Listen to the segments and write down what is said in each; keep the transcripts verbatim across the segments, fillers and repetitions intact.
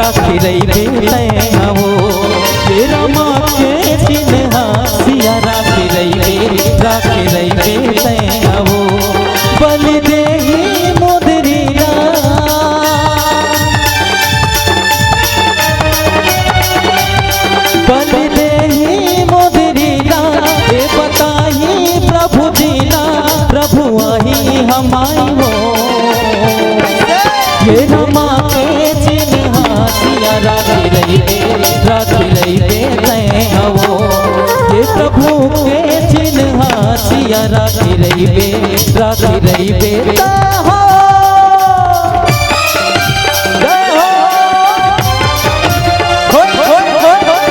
राखे रहिबे तैं हवो। हे रमा के चिन्हा सिया राखे रहिबे, राखे रहिबे तैं हवो। बलि देही मोदरी ला, बलि देही मोदरी ला, ए बताही प्रभु जी ला, प्रभु आही हमाई हो। ये रमा के चिन्हा सिया राखे रहिबे, राखे रहिबे तैं हवो। ये प्रभु के चिन्हा सिया राखे रहिबे, राखे रहिबे तैं हवो। जय हो। होय, होय, होय, होय।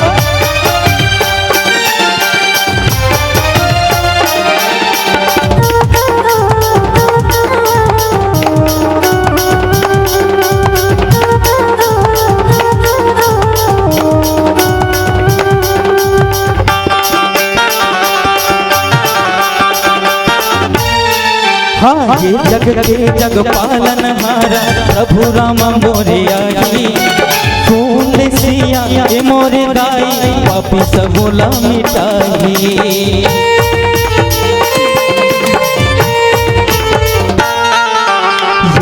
हाँ, ये जग के जग पालनहारा प्रभु राम मोरे आही। सुन ले सिया ए मोरे दाई, पापी सबो ला मिटाही।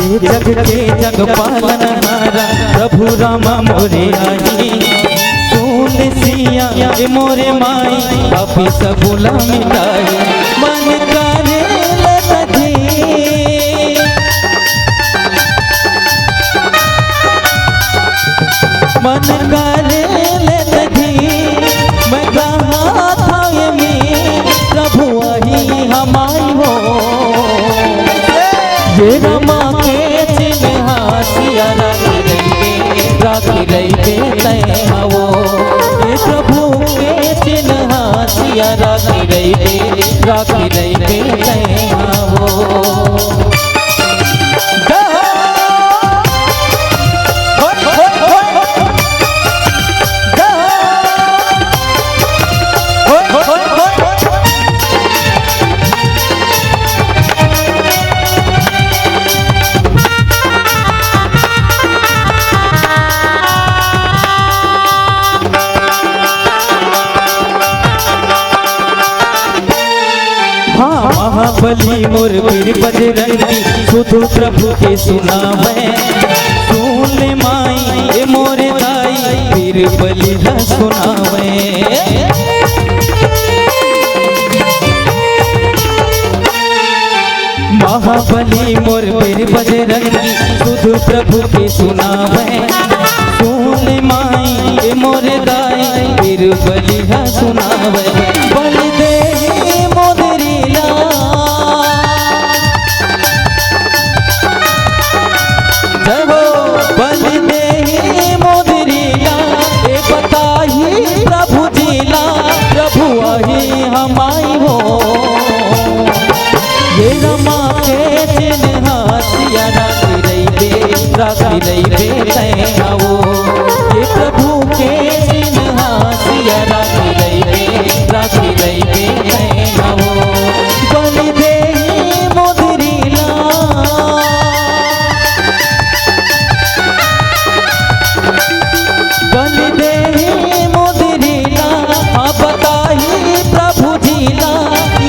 ये जग के जग पालनहारा प्रभु राम मोरे आही। सुन ले सिया ए मोरे माई, पापी सबो ला मिटाही। मन करे लतजी, मन करे लतजी, मैं कहा था ये मी, प्रभु आही हमाई हो। ये रमा के चिन्हा सिया राखे रहिबे, राखे रहिबे तैं हवो। ये प्रभु के चिन्हा सिया राखे रहिबे, राखे रहिबे तैं हवो। हाँ, महाबली मोर वीर बजरंगी, सुध प्रभु के सुनावे। सुन ले माई, ए मोरे दाई, वीर बलि ला सुनावे। महाबली मोर वीर बजरंगी, सुध प्रभु के सुनावे। सुन ले माई, ए मोरे दाई, वीर बलि ला सुनावे। बलि देही मोदरी ला, जय हो। बलि देही मोदरी ला, ए बताही प्रभु जी ला, प्रभु आही हमाई हो। ये रमा के चिन्हा सिया राखे रहिबे, राखे रहिबे तैं हवो। ये प्रभु के चिन्हा सिया राखे रहिबे, राखे रहिबे तैं हवो। बलि देही मोदरी ला, बलि देही मोदरी ला, आ बताही प्रभु जी ला,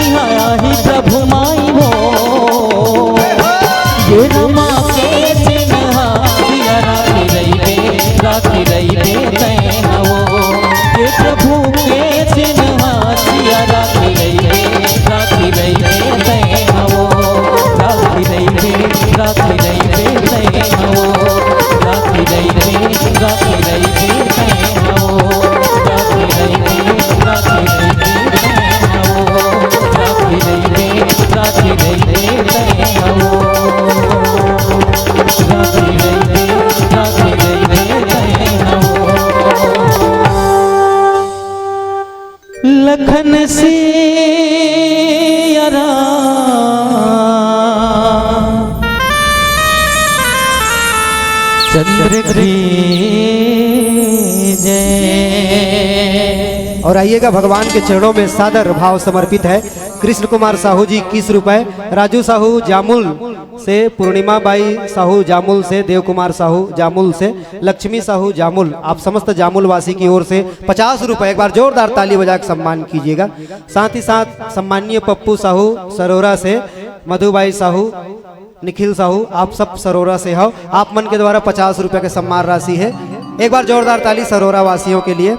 इहाँ आही प्रभु माई हो। ये रमा के चिन्हा सिया राखे रहिबे, राखे रहिबे तैं हवो। ये प्रभु के चिन्हा सिया राखे रहिबे, राखे रहिबे तैं हवो। राखे रहिबे, राखे रहिबे तैं हवो। राखे रहिबे, राखे रहिबे तैं हवो। राखे रहिबे, राखे रहिबे तैं हवो। राखे रहिबे, राखे रहिबे तैं हवो। राखे रहिबे, राखे रहिबे तैं हवो। लखन सिया राम चंद्र की जय। और आइएगा, भगवान के चरणों में सादर भाव समर्पित है। कृष्ण कुमार साहू जी इक्कीस रुपए, राजू साहू जामुल से, पूर्णिमा बाई साहू जामुल से, देव कुमार साहू जामुल से, लक्ष्मी साहू जामुल, आप समस्त जामुल वासी की ओर से पचास रुपए, एक बार जोरदार ताली बजा के सम्मान कीजिएगा। साथ ही साथ सम्माननीय पप्पू साहू सरोरा से, मधुबाई साहू, निखिल साहू, आप सब सरोरा से हो, आप मन के द्वारा पचास रुपए के सम्मान राशि है। एक बार जोरदार ताली सरोरा वासियों के लिए।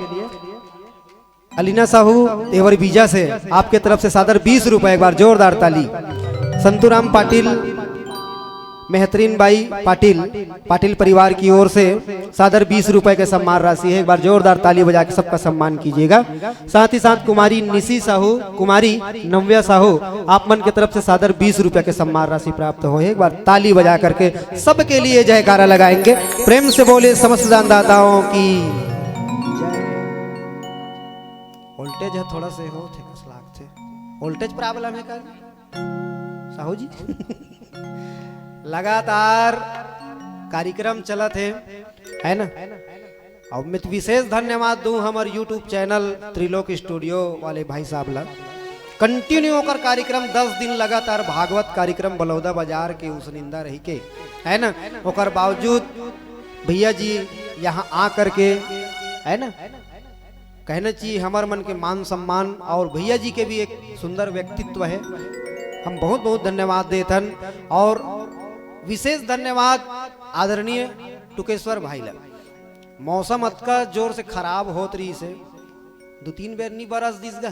अलीना साहू एवर बीजा से आपके तरफ से सादर बीस रुपए, एक बार जोरदार ताली। संतूराम पाटिल, मेहतरीन बाई पाटिल, पाटिल परिवार की ओर से सादर बीस रुपए के सम्मान राशि है। एक बार जोरदार ताली बजा के सबका सम्मान कीजिएगा। साथ ही साथ कुमारी निशी साहू, कुमारी नव्या साहू, आप मन के तरफ से सादर बीस रुपए के सम्मान राशि प्राप्त हो है। एक बार ताली बजा करके सबके लिए जयकारा लगाएंगे। प्रेम से बोले समस्त दानदाताओं की। वोल्टेज है थोड़ा से हो थे, कस लागथे। वोल्टेज प्रॉब्लम है का साहू जी? लगातार कार्यक्रम चलत है, है ना? अब मैं तो विशेष धन्यवाद दूं हमर YouTube चैनल त्रिलोक स्टूडियो वाले भाई साहब ला। कंटिन्यू ओकर कार्यक्रम दस दिन लगातार भागवत कार्यक्रम बलौदा बाजार के उसनिंदा रही के, है ना? ओकर बावजूद भैया जी यहाँ आ करके, है ना, कहना चाहिए हमर मन के मान सम्मान और भैया जी के भी एक सुंदर व्यक्तित्व है। हम बहुत बहुत धन्यवाद देथन और विशेष धन्यवाद आदरणीय टुकेश्वर भाई ला। मौसम अतका जोर से खराब होत रहिस हे, दू तीन बेर नी बरस दिस गा।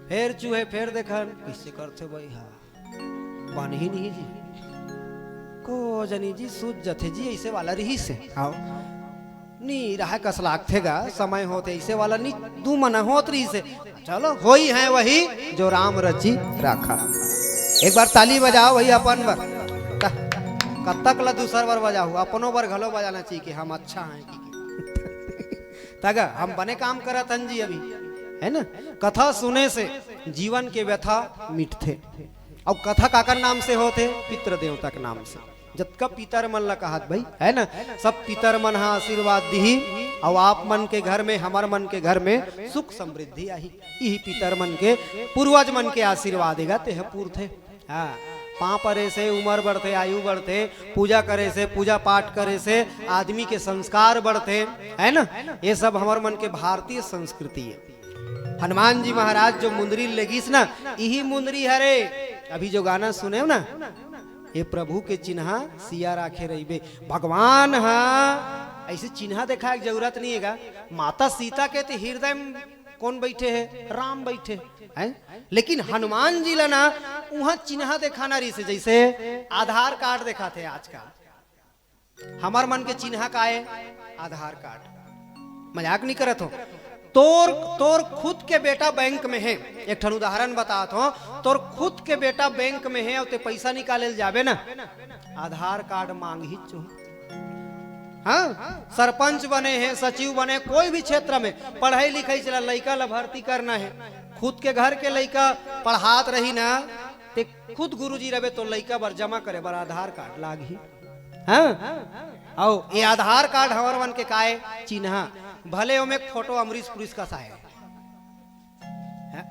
फेर चूहे, फेर देखन, कइसे करथे बई हा। पानी ही नहीं जी। को जनी जी सूझ जथे जी, ऐसे वाला रहिस हे। आओ। नी रहा कस लागथे गा, समय होथे ऐसे वाला नी, दू मना होत रहिस हे। चलो, होई है वही जो राम रचि राखा। एक बार ताली बजाओ वही अपन बर। क-, कब तक ला दूसर बर बजाहू, अपनो बर घलो बजाना चाहिए कि हम अच्छा हैं कि। तगा हम बने काम करत हन जी अभी, है ना? कथा सुने से जीवन के व्यथा मिटथे। अउ कथा काकर नाम से होथे? पितृ देवता के नाम से। जतका पितर मन ला कहत भाई, है ना, सब पितर मन हा आशीर्वाद दिही। अउ आप मन के घर में, हमर मन के घर में सुख समृद्धि आही। इही पितर मन के, पूर्वज मन के आशीर्वाद एगा, तेह पूरथे। हाँ, पाँव परे से उमर बढ़थे, आयु बढ़थे, पूजा करे से, पूजा पाठ करे से आदमी के संस्कार बढ़थे, है ना? ये सब हमर मन के भारतीय संस्कृति है। हनुमान जी महाराज जो मुंदरी लेगिस ना, इही मुंदरी हरे। अभी जो गाना सुने हो ना, ये प्रभु के चिन्हा सिया राखे रहिबे। भगवान हा ऐसे चिन्हा देखाए के जरूरत नहीं है गा। माता सीता के ते हृदय में कौन बैठे है? राम बैठे हैं। लेकिन हनुमान जी ला ना उहाँ चिन्हा देखाना रहिस हे, जैसे आधार कार्ड देखाथे आजकल। हमर मन के चिन्हा का है? आधार कार्ड। मजाक नहीं करत हो। तोर, तोर खुद के बेटा बैंक में है, एक ठन उदाहरण बतात हो, तोर खुद के बेटा बैंक में है अउ ते पैसा निकाले ल जाबे ना, आधार कार्ड मांगही चो। हाँ, सरपंच बने हैं, सचिव बने, कोई भी क्षेत्र में पढ़ाई लिखाई चला, लइका ला भर्ती करना है, खुद के घर के लइका पढ़ात रही ना, ते खुद गुरुजी रहे तो लइका बर जमा करे बर आधार कार्ड लागही। हाँ, अउ ये आधार कार्ड हमर मन के काय चिन्हा, भले ओमे फोटो अमरीश पुरी कस आए। हैं?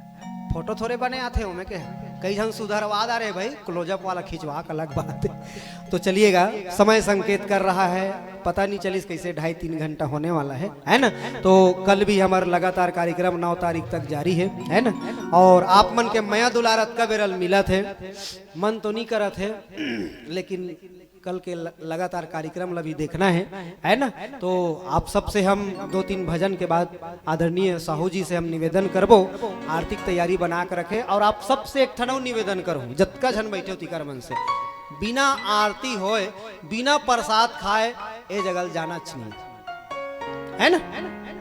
फोटो थोरे बने आथे ओमे के। कई झन सुधरवा डारे भाई, क्लोजअप वाला खिंचवा के अलग बात है। तो चलिएगा, समय संकेत कर रहा है, पता नहीं चलिस कैसे ढाई तीन घंटा होने वाला है, है ना? तो कल भी हमर लगातार कार्यक्रम नौ तारीख तक जारी है, है ना? और आप मन के मया दुलार अतका बेरल मिलत है, मन तो नहीं करत है, लेकिन कल के ल-, लगातार कार्यक्रम ला भी देखना है, है ना? तो आप सबसे हम दो तीन भजन के बाद आदरणीय साहू जी से हम निवेदन करबो, आरती के तैयारी बना के रखे। और आप सबसे एक ठन अउ निवेदन करूँ, जतका झन बैठे हो तिकर मन से, बिना आरती होए, बिना प्रसाद खाए ए जगह ल जाना चाहिए, है ना?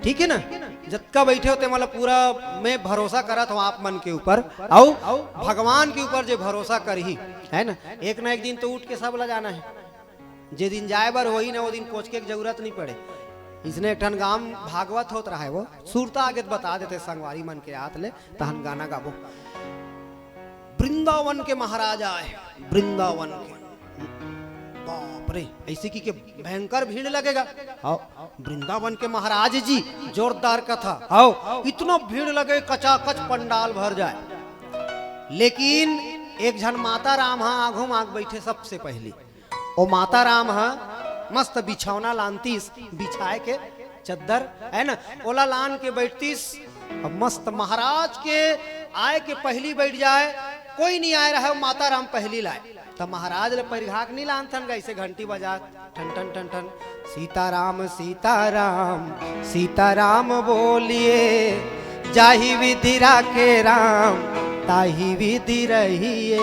ठीक है ना? जतका बैठे हो ते मतलब पूरा मैं भरोसा करत हूँ आप मन के ऊपर, अउ भगवान के ऊपर जे भरोसा करही, है ना, एक ना एक दिन तो उठ के सब ला जाना है। जे दिन जाए बर होही ना, वो दिन कोचके के जरूरत नहीं पड़े। इसने एक ठन गांव भागवत होत रहा है, वो सुरता आगे तो बता देते संगवारी मन के हाथ ले, तहन गाना गाबो। वृंदावन के महाराजा है, वृंदावन के। बाप रे, ऐसे की के भयंकर भीड़ लगेगा। हाँ, वृंदावन के महाराज जी, जोरदार कथा। हाँ, इतना भीड़ लगे, कचाकच पंडाल भर जाए। लेकिन एक झन माता राम हा आघू माग बैठे सबसे पहली। ओ माता राम हा मस्त बिछौना लानतीस, बिछाए के चद्दर, है ना, ओला लान के बैठतीस। अब मस्त महाराज के आए के पहली बैठ जाए, कोई नहीं आए रहे, माता राम पहली लाए। त महाराज ले परिघाक नहीं लानथन गा, ऐसे घंटी बजा, ठन ठन ठन ठन, सीताराम सीताराम सीताराम बोलिए, जाहि विधि राखे राम ताहि विधि रहिए।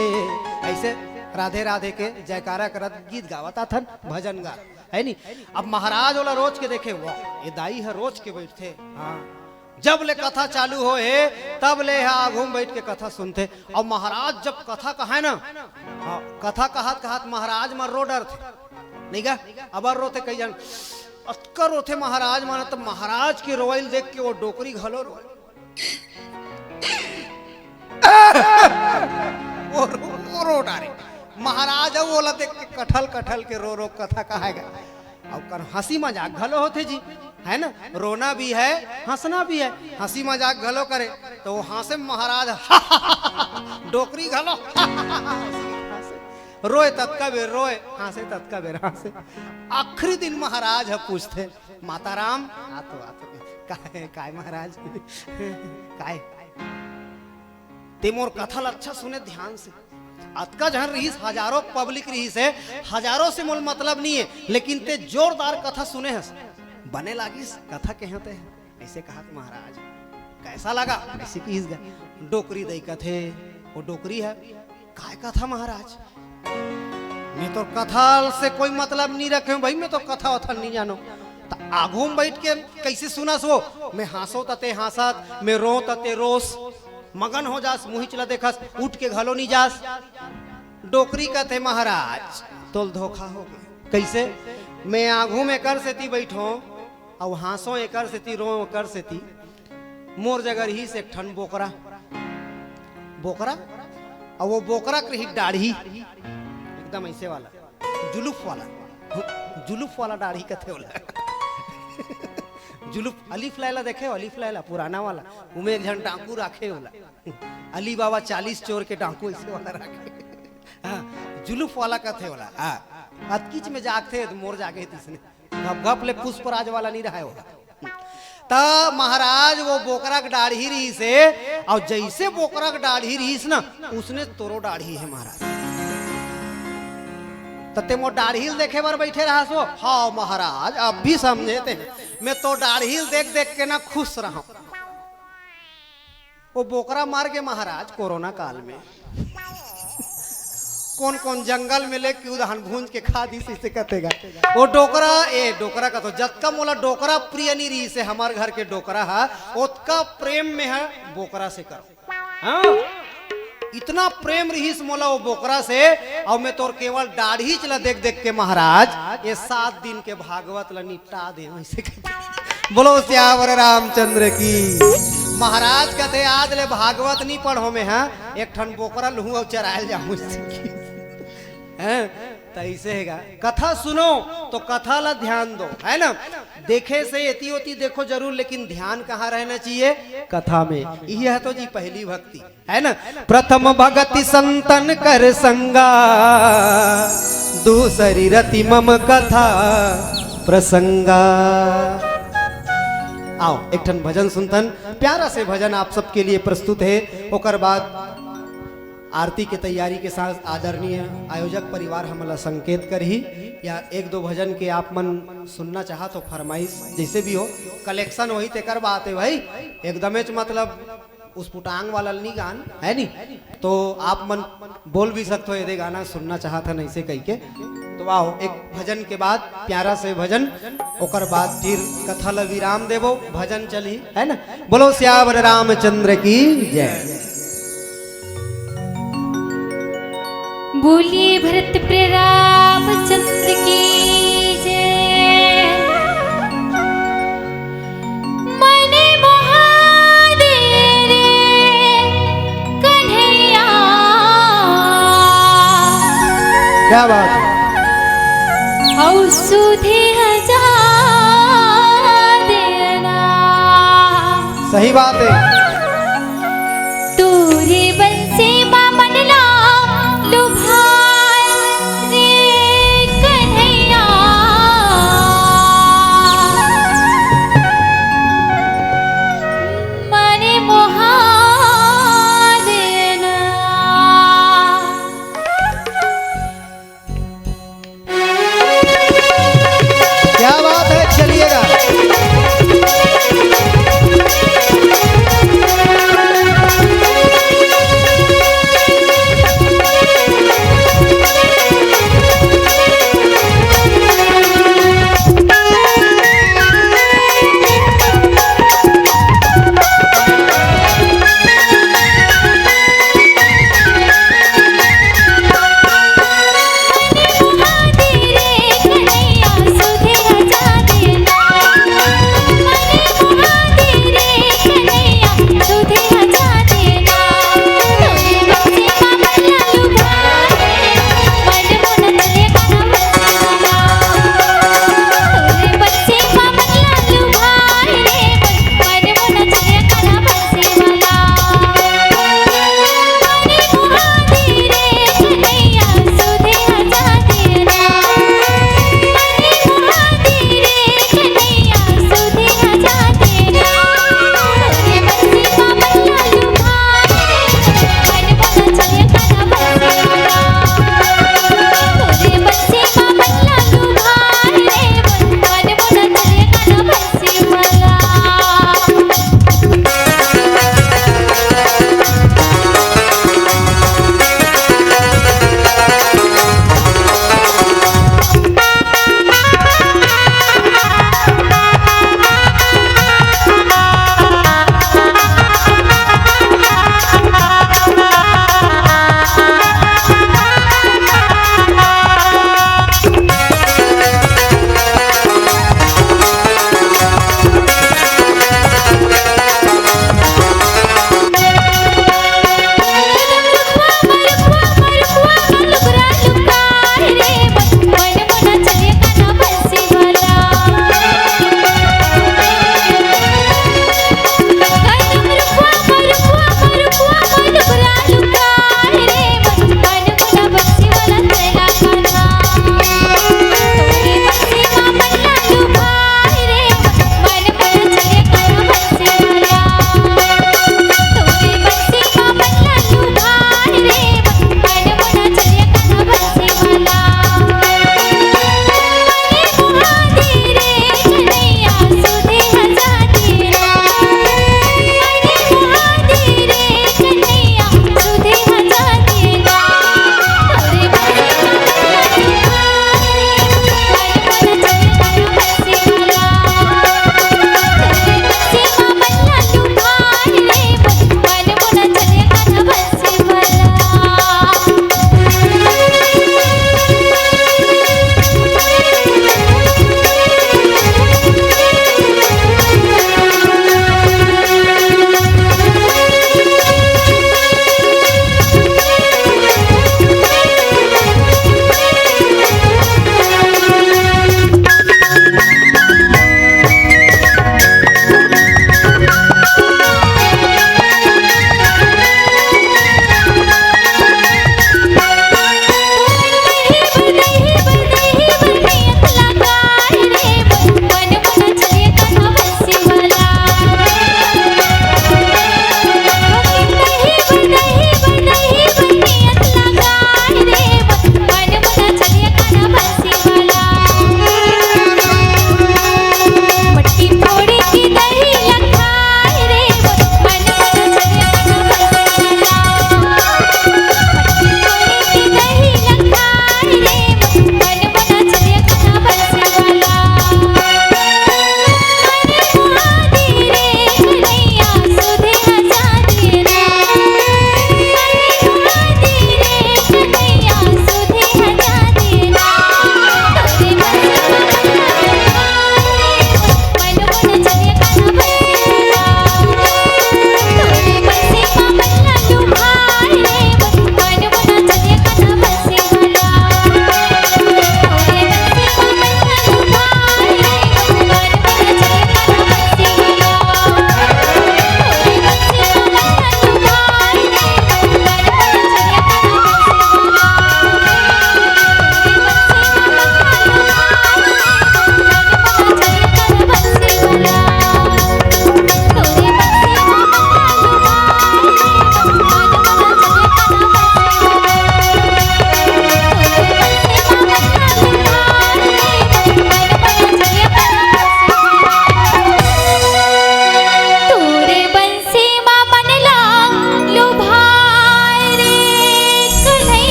ऐसे राधे राधे के जयकारा करत गीत गावत आथन, भजन गा, है नी? अब महाराज ओला रोज के देखे, वाह, ये दाई है रोज के बैठथे। हाँ, जब ले कथा चालू होए हे, तब ले हा आघू म बैठ के कथा सुनथे। अउ महाराज जब कथा कहाय ना, हाँ, कथा कहत कहत महाराज मन रो डरथे, नहीं गा? अबर रोथे कई झन, अतका रोथे महाराज मन, त महाराज के रोवई ल देख के वो डोकरी घलो रोए। वो रो, वो रो डारे। महाराज ह ओला देख के कठल कठल के रो रो कथा कहाय गा। अउ कर हंसी मजाक घलो होथे जी, है ना? रोना भी है, हंसना भी है। हंसी मजाक घलो करे त वो हंसे महाराज, डोकरी घलो। रोए ततका बेर रोए, हंसे ततका बेर हंसे। आखिरी दिन महाराज ह पूछथे, माता राम, आतो आतो, काय काय महाराज, काय? ते मोर कथा ल अच्छा सुने ध्यान से। अतका झन रिहिस, हजारों पब्लिक रिहिस हे, हजारों से मोल मतलब नहीं है, लेकिन ते जोरदार कथा सुने हस, बने लागिस कथा के होते हैं। ऐसे कहा महाराज, कैसा लगा? ऐसे किहिस गा। डोकरी दई कथे, वो डोकरी है, काय कथा महाराज? मैं तो कथा से कोई मतलब नहीं रखे हूँ भाई, मैं तो कथा वथा नहीं जानो। त आघू म बैठ के कैसे सुनस वो? मैं हंसो तते हंसत, मैं रो तते रोस, मगन हो जास, मुहिच ला देखस, उठ के घलो नहीं जास। डोकरी कथे महाराज, तोल धोखा हो गए। कैसे? मैं आघू म एकर सेती बैठो, अउ हंसो एकर सेती, रो एकर सेती। मोर जगह रहिस एक ठन बोकरा, बोकरा, अउ वो बोकरा के रही डाढ़ी, एकदम ऐसे वाला, जुलूफ वाला, जुलूफ वाला डाढ़ी कथे ओला। जुलूफ, अलिफ लैला देखे हो? अलिफ लैला पुराना वाला, उमे एक झन डाकू राखे ओला, अली बाबा चालीस चोर के डाकू ऐसे वाला राखे। हाँ, जुलूफ वाला कथे ओला। हाँ, अतकीच में जागथे त मोर जागे तिसने। घप घप ले पुष्पराज वाला नहीं रहा होगा। त महाराज वो बोकरा के डाढ़ी रहिस हे, अउ जैसे बोकरा के डाढ़ी रहिस ना, उसने तोरो डाढ़ी है महाराज। त ते मोर डाढ़ी ल देखे बर बैठे रहस वो? हाँ महाराज, अब भी समझे ते, मैं तो डाढ़ी ल देख देख के ना खुश रहा। वो बोकरा मर गे महाराज कोरोना काल में। कोन कोन जंगल में लेके उदहन भूंज के खा दिस, इसे कथे गा। वो डोकरा, ए, डोकरा कथो, जतका मोला डोकरा प्रिय नहीं रहिस हे, हमर घर के डोकरा हा, ओतका प्रेम में हा बोकरा से करो। हाँ? इतना प्रेम रहिस मोला वो बोकरा से, अउ मैं तोर केवल डाढ़ीच ला देख देख के महाराज, ये सात दिन के भागवत ला निपटा दे, ऐसे कथे। बोलो सियावर रामचंद्र की। महाराज कथे, आज ले भागवत नहीं पढ़ो मैं, हाँ, एक ठन बोकरा लूहूं अउ चरायल जाहूं। हैं? त ऐसे है गा। कथा सुनो तो कथा ला ध्यान दो, है ना? देखे से एती ओती देखो जरूर, लेकिन ध्यान कहाँ रहना चाहिए? कथा में। यह है तो जी पहली भक्ति, है ना? प्रथम भगति संतन कर संगा, दूसरी रति मम कथा प्रसंगा। आओ, एक ठन भजन सुनथन, प्यारा से भजन आप सबके लिए प्रस्तुत है। ओकर बाद आरती के तैयारी के साथ आदरणीय आयोजक परिवार हमला संकेत करही, या एक दो भजन के आप मन सुनना चाहत हो, फरमाइश जैसे भी हो, कलेक्शन वही तेकर बात है भाई, एकदमेच मतलब उस पुटांग वाला नहीं गान है नी, तो आप मन बोल भी सकते हो, यदि गाना सुनना चाहत है ऐसे कह के। तो आओ, एक भजन के बाद प्यारा से भजन, ओकर बाद फिर कथा ला विराम देबो, भजन चलही, है ना? बोलो सियावर रामचंद्र की जय। बोलिए भरत प्रिय रामचंद्र की जय। मन मोहा दे रे कन्हैया। क्या बात है। अउ सुधे हजार देना। सही बात है। तोरे बंसी मा मन ला लुभाए रे कन्हैया। मने मोहा देना। क्या बात है, चलिएगा।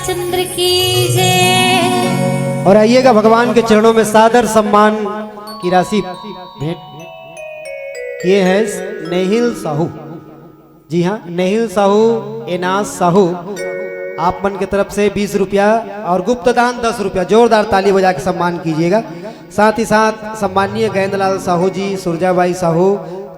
चंद्र की जय। और आइएगा, भगवान के चरणों में सादर सम्मान की राशि भेंट किए हैं नेहिल साहू। जी हाँ, नेहिल साहू, एनास साहू, आप मन के तरफ से बीस रुपया और गुप्त दान दस रुपया, जोरदार ताली बजा के सम्मान कीजिएगा। साथ ही साथ सम्माननीय गैंदलाल साहू जी, सुरजाबाई साहू,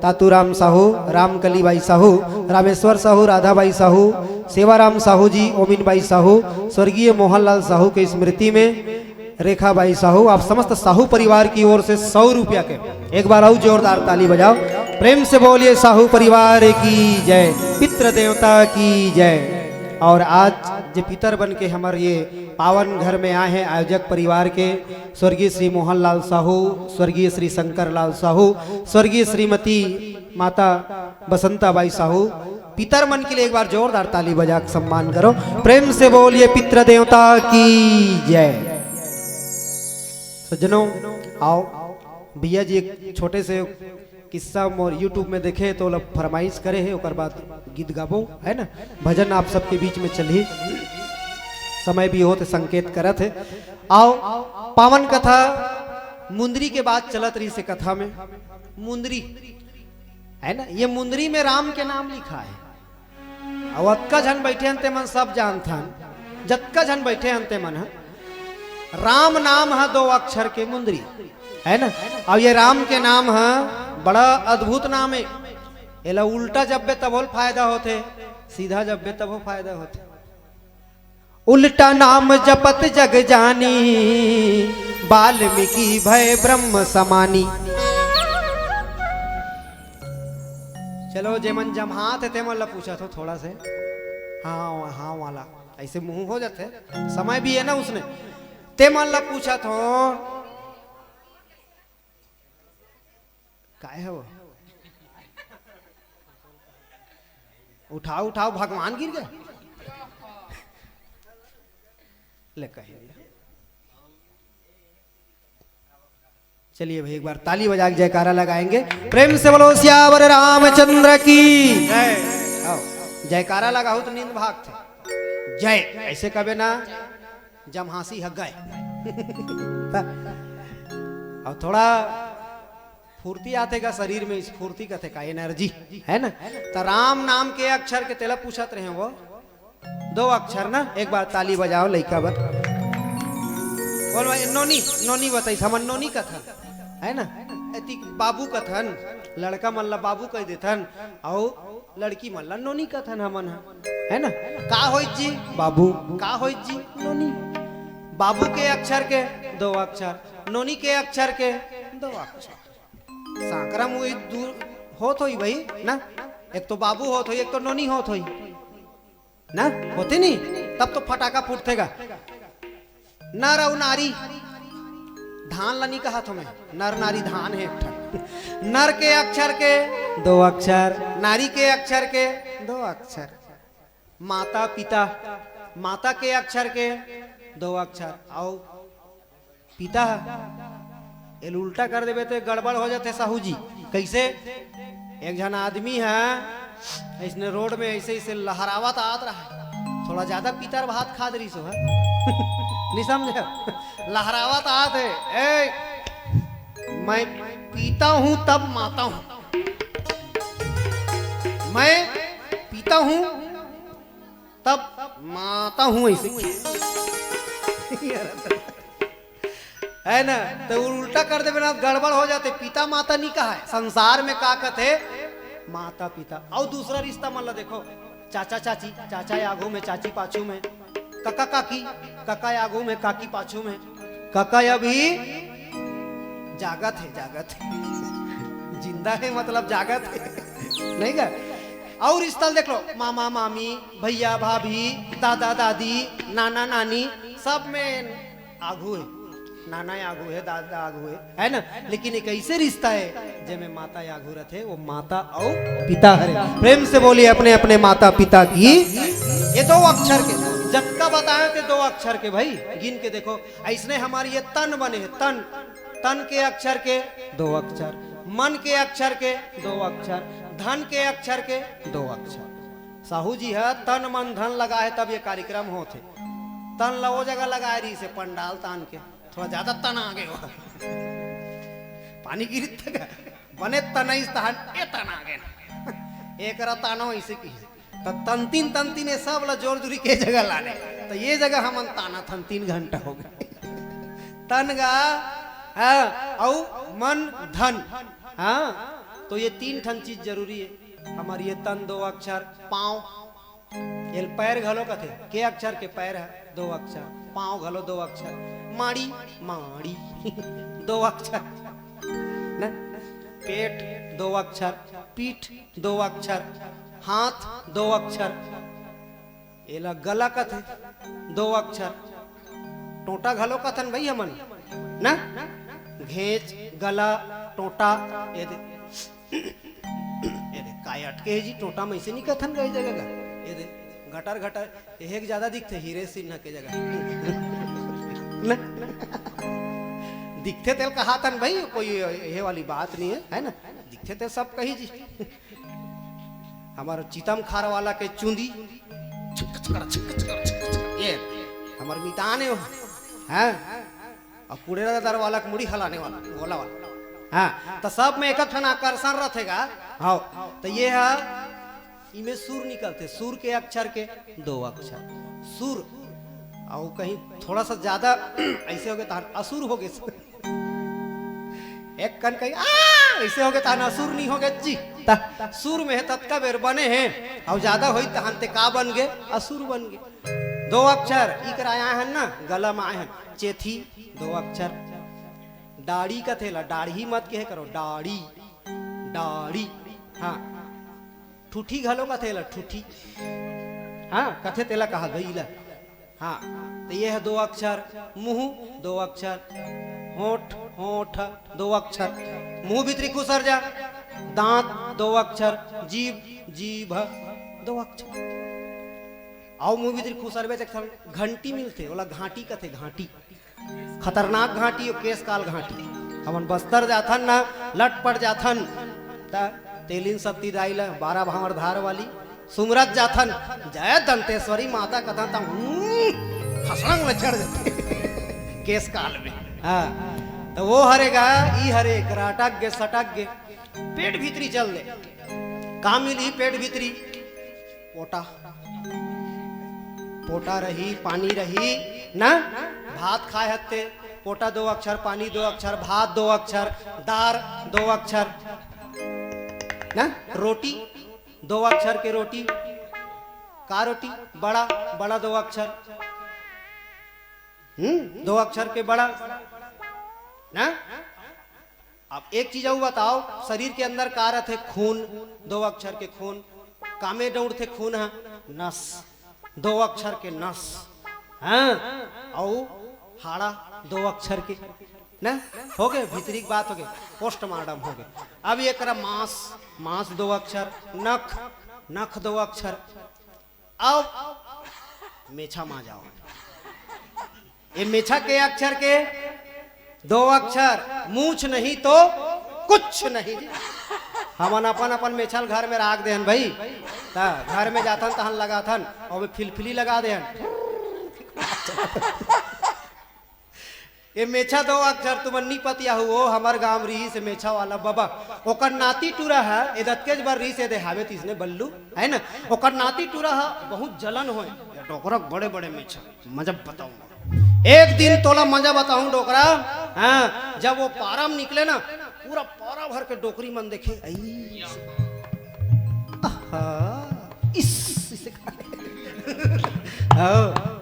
तातूराम साहू, रामकली बाई साहू, रामेश्वर साहू, राधाबाई साहू, सेवाराम साहू जी, ओमिन बाई साहू, स्वर्गीय मोहनलाल साहू के स्मृति में रेखा बाई साहू, आप समस्त साहू परिवार की ओर से सौ रुपया के एक बार और जोरदार ताली बजाओ, प्रेम से बोलिए साहू परिवार की जय, पितृ देवता की जय। और आज जे पितर बन के हमर ये पावन घर में आए हैं आयोजक परिवार के स्वर्गीय श्री मोहनलाल साहू, स्वर्गीय श्री शंकर लाल साहू, स्वर्गीय श्रीमती माता बसंता बाई साहू, पितर मन के लिए एक बार जोरदार ताली बजा के सम्मान करो, प्रेम से बोलिए पितृ देवता की जय। सज्जनों, आओ, भैया जी एक छोटे से किस्सा मोर YouTube में देखे तो ओला फरमाइश करे हे, ओकर बाद गीत गाबो, है ना? भजन आप सबके बीच में चलही, समय भी होत हे, संकेत करत हे। आओ, पावन कथा मुंदरी के बात चलत रहिस हे कथा में। मुंदरी, है ना, ये मुंदरी में राम के नाम लिखा है। अउ अतका झन बैठे हन, ते मन सब जानथन, जतका झन बैठे हन, ते मन ह, राम नाम ह दो अक्षर के मुंदरी, है ना? अब ये राम के नाम ह बड़ा अद्भुत नाम है। एला उल्टा जपबे तभो ल फायदा होथे, सीधा जपबे तभो फायदा होथे। उल्टा नाम जपत जग जानी, वाल्मीकि भय ब्रह्म समानी। चलो, जेमन जम्हात हे, तेमन ला पूछत हो थोड़ा से। हाँ, हाँ वाला। ऐसे मुंह हो जाथे। समय भी है ना उसने। तेमन ला पूछत हो। काय हे वो? उठाओ, उठाओ, भगवान गिर गए। ले कहे। चलिए भाई, एक बार ताली बजा के जयकारा लगाएंगे। प्रेम से बोलो सियावर रामचंद्र की। जय। आओ, जयकारा लगाहू तो नींद भागथे। जय, ऐसे कबे ना, जम्हासी हग गए। अउ थोड़ा फुर्ती आथे का शरीर में, स्फूर्ति कथे का, एनर्जी, है ना? त राम नाम के अक्षर के तेला पूछत रहे वो, दो अक्षर ना, एक बार ताली बजाओ लइका बर। बोल भाई, नोनी, नोनी बताइस, हमन नोनी कथन, है ना? एती बाबू कथन, लड़का मन ला बाबू कह देथन, अउ लड़की मन ला नोनी कथन हमन ह, है ना? का होइस जी? बाबू। का होइस जी? नोनी। बाबू के अक्षर के दो अक्षर, नोनी के अक्षर के दो अक्षर। सांकरा मुही दू होत होई भाई ना, एक तो बाबू होत होई, एक तो नोनी होत होई ना, होथे नी, तब तो फटाका फूटथे गा। नर अउ नारी, धान ला नी कहत हों मैं, नर नारी धान हे एक ठन। नर के अक्षर के दो अक्षर, नारी के अक्षर के दो अक्षर। माता पिता, माता के अक्षर के दो अक्षर, अउ पिता ह, एल उल्टा कर देबे तो गड़बड़ हो जाथे साहू जी। कैसे? एक झन आदमी ह ऐसने रोड में ऐसे ऐसे लहरावत आत रहा, थोड़ा ज्यादा पितर भात खा दे रही सो है। नहीं समझे? लहरावत आत है, ए, मैं पीता हूं तब माता हूं, मैं पीता हूं तब माता हूं, ऐसे। है ना? तो उल्टा कर देबे ना, गड़बड़ हो जाथे। पिता माता नी कहाय, संसार में का कथे? माता पिता। अउ दूसरा रिश्ता मन ला देखो, चाचा चाची, चाचा आगू में, चाची पाछू में, कका काकी, कका आगू में, काकी पाछू में। कका अभी जागत हे, जागत हे। जिंदा हे मतलब जागत हे। नहीं का? अउ रिश्ता ल देख लो, मामा मामी, भैया भाभी, दादा दादी, नाना नानी, सब में आगू हे। नाना आगू हे, दादा आगू हे, है ना? लेकिन एक ऐसे रिश्ता हे जेमे माता आगू रथे, वो माता अउ पिता हरे। प्रेम से बोलिए अपने अपने माता पिता की। ये दो अक्षर के, जतका बताए थे दो अक्षर के भाई, गिन के देखो। ऐसने हमार ये तन बने हे, तन, तन के अक्षर के दो अक्षर, मन के अक्षर के दो अक्षर, धन के अक्षर के दो अक्षर। साहू जी ह तन मन धन लगाए हे तब ये कार्यक्रम होत हे। तन ला वो जगह लगाए रहिसे पंडाल तान के, थोड़ा ज्यादा तन आ गे हो। पानी गिरिस त बने तनइस तहन ए तन आ गे। एकरा तानो ऐसे की त तंतिन तंतिन ये सब ला जोर जुरी के जगह लाने। त ये जगह हमन ताना थन तीन घंटा हो गे। तन गा, हाँ, अउ मन धन। हाँ, तो ये तीन ठन चीज जरूरी है। हमर ये तन दो अक्षर, पाँव, ये पैर घलो कथे, के अक्षर के पैर है, दो अक्षर, पाँव घलो दो अक्षर, माड़ी, माड़ी, दो अक्षर, न? पेट दो अक्षर, पीठ दो अक्षर, हाथ दो अक्षर, एला गला कथे, दो अक्षर। टोंटा घलो कथन भई हमन, ना? घेंच, गला, टोंटा, ये दे, ये दे, काय अटके हे जी, टोंटा में ऐसे नहीं कथन गए जगह का। ये दे, घटर घटर, ये एक ज्यादा दिखथे, हीरे सिन्हा के जगह। ना? दिखथे तेल कहाथन भई, कोई ये वाली बात नहीं है, है ना? दिखथे तेल सब कही जी। हमर चितम खार वाला के चुंदी, छिक छिक छिक छिक छिक छिक, ये हमर मितान हे, हैं? अउ कुड़ेरा दर वाला के मुड़ी हलाने वाला, गोला वाला। हाँ, त सब में एक ठन आकर्षण रथे गा। हाँ, त ये ह, इमे सुर निकलथे, सुर के अक्षर के दो अक्षर, सुर। अउ कहीं थोड़ा सा ज्यादा ऐसे हो गे तहन असुर हो गे। एक कन कही, "आ!" ऐसे हो गे, तहन असुर नहीं हो गे जी। त सुर में हे, ततका बेर बने हे, अउ ज्यादा होई, तहन ते का बन गे? असुर बन गे। दो अक्षर, इकरा आए हन ना, गला में आए हन। चेथी, दो अक्षर। डाड़ी कथे ला, डाढ़ी मत कहे करो, डाड़ी, डाड़ी। हाँ, ठूठी घलो कथे ला, ठूठी। हाँ, कथे तेला कहा गई ला। हाँ, त ये है दो अक्षर, मुंह दो अक्षर, होंठ, होंठ दो अक्षर, मुंह भीतरी खुसर जा, दांत दो अक्षर, जीभ, जीभ दो अक्षर। अउ मुंह भीतरी खुसरबे त एक ठन घंटी मिलथे, ओला घांटी कथे, घांटी। खतरनाक घांटी अउ केस काल घांटी। हमन बस्तर जाथन ना, लटपट जाथन, त तेलिन सत्ती दाई ल बारह भांवर धार वाली सुमरत जाथन, "जय दंतेश्वरी माता" कथन, त हम्म, फसड़ंग ल चढ़ जाथे। केस काल में। हाँ, त वो हरे गा, ई हरे, एकरा अटक गे, सटक गे, पेट भीतरी चल दे। का मिली पेट भीतरी? पोटा, पोटा रही, पानी रही ना। भात खाए हत्ते, पोटा दो अक्षर, पानी दो अक्षर, भात दो अक्षर, दार दो अक्षर ना। रोटी दो अक्षर के रोटी, का रोटी? बड़ा, बड़ा दो अक्षर। हम्म, दो अक्षर के बड़ा ना। अब एक चीज अउ बताओ, शरीर के अंदर का रथे? खून, दो अक्षर के खून। कामे दौड़थे खून ह? नस, दो अक्षर के नस। हाँ, अउ हाड़ा दो अक्षर के ना। हो गए, भीतरी के बात हो गए, पोस्टमार्टम हो गए। अब ये करा मांस, मांस दो अक्षर, नख, नख दो अक्षर। अब मेछा मा जाओ। ये मेछा के अक्षर के दो अक्षर, मूछ नहीं तो कुछ नहीं। हमन अपन अपन मेछा ल घर में राख देहन भाई, त घर में जाथन तहन लगाथन, अउ फिलफिली लगा देहन। ये मेछा दो अक्षर तुमन नी पतिया हो, हमर गांव रिहिस मेछा वाला बबा, ओकर नाती टूरा ह, ए दतकेज बर रिहिस, ए दे हावे तिसने बल्लू, है ना? ओकर नाती टूरा ह बहुत जलन होय, ये डोकरा के बड़े बड़े मेछा, मजा बताऊंगा। एक दिन तोला मजा बताऊं डोकरा, हाँ, जब वो पारा में निकले ना, पूरा पारा भर के डोकरी मन देखे, आई, आहा, इस, इसे खा ले। हाँ।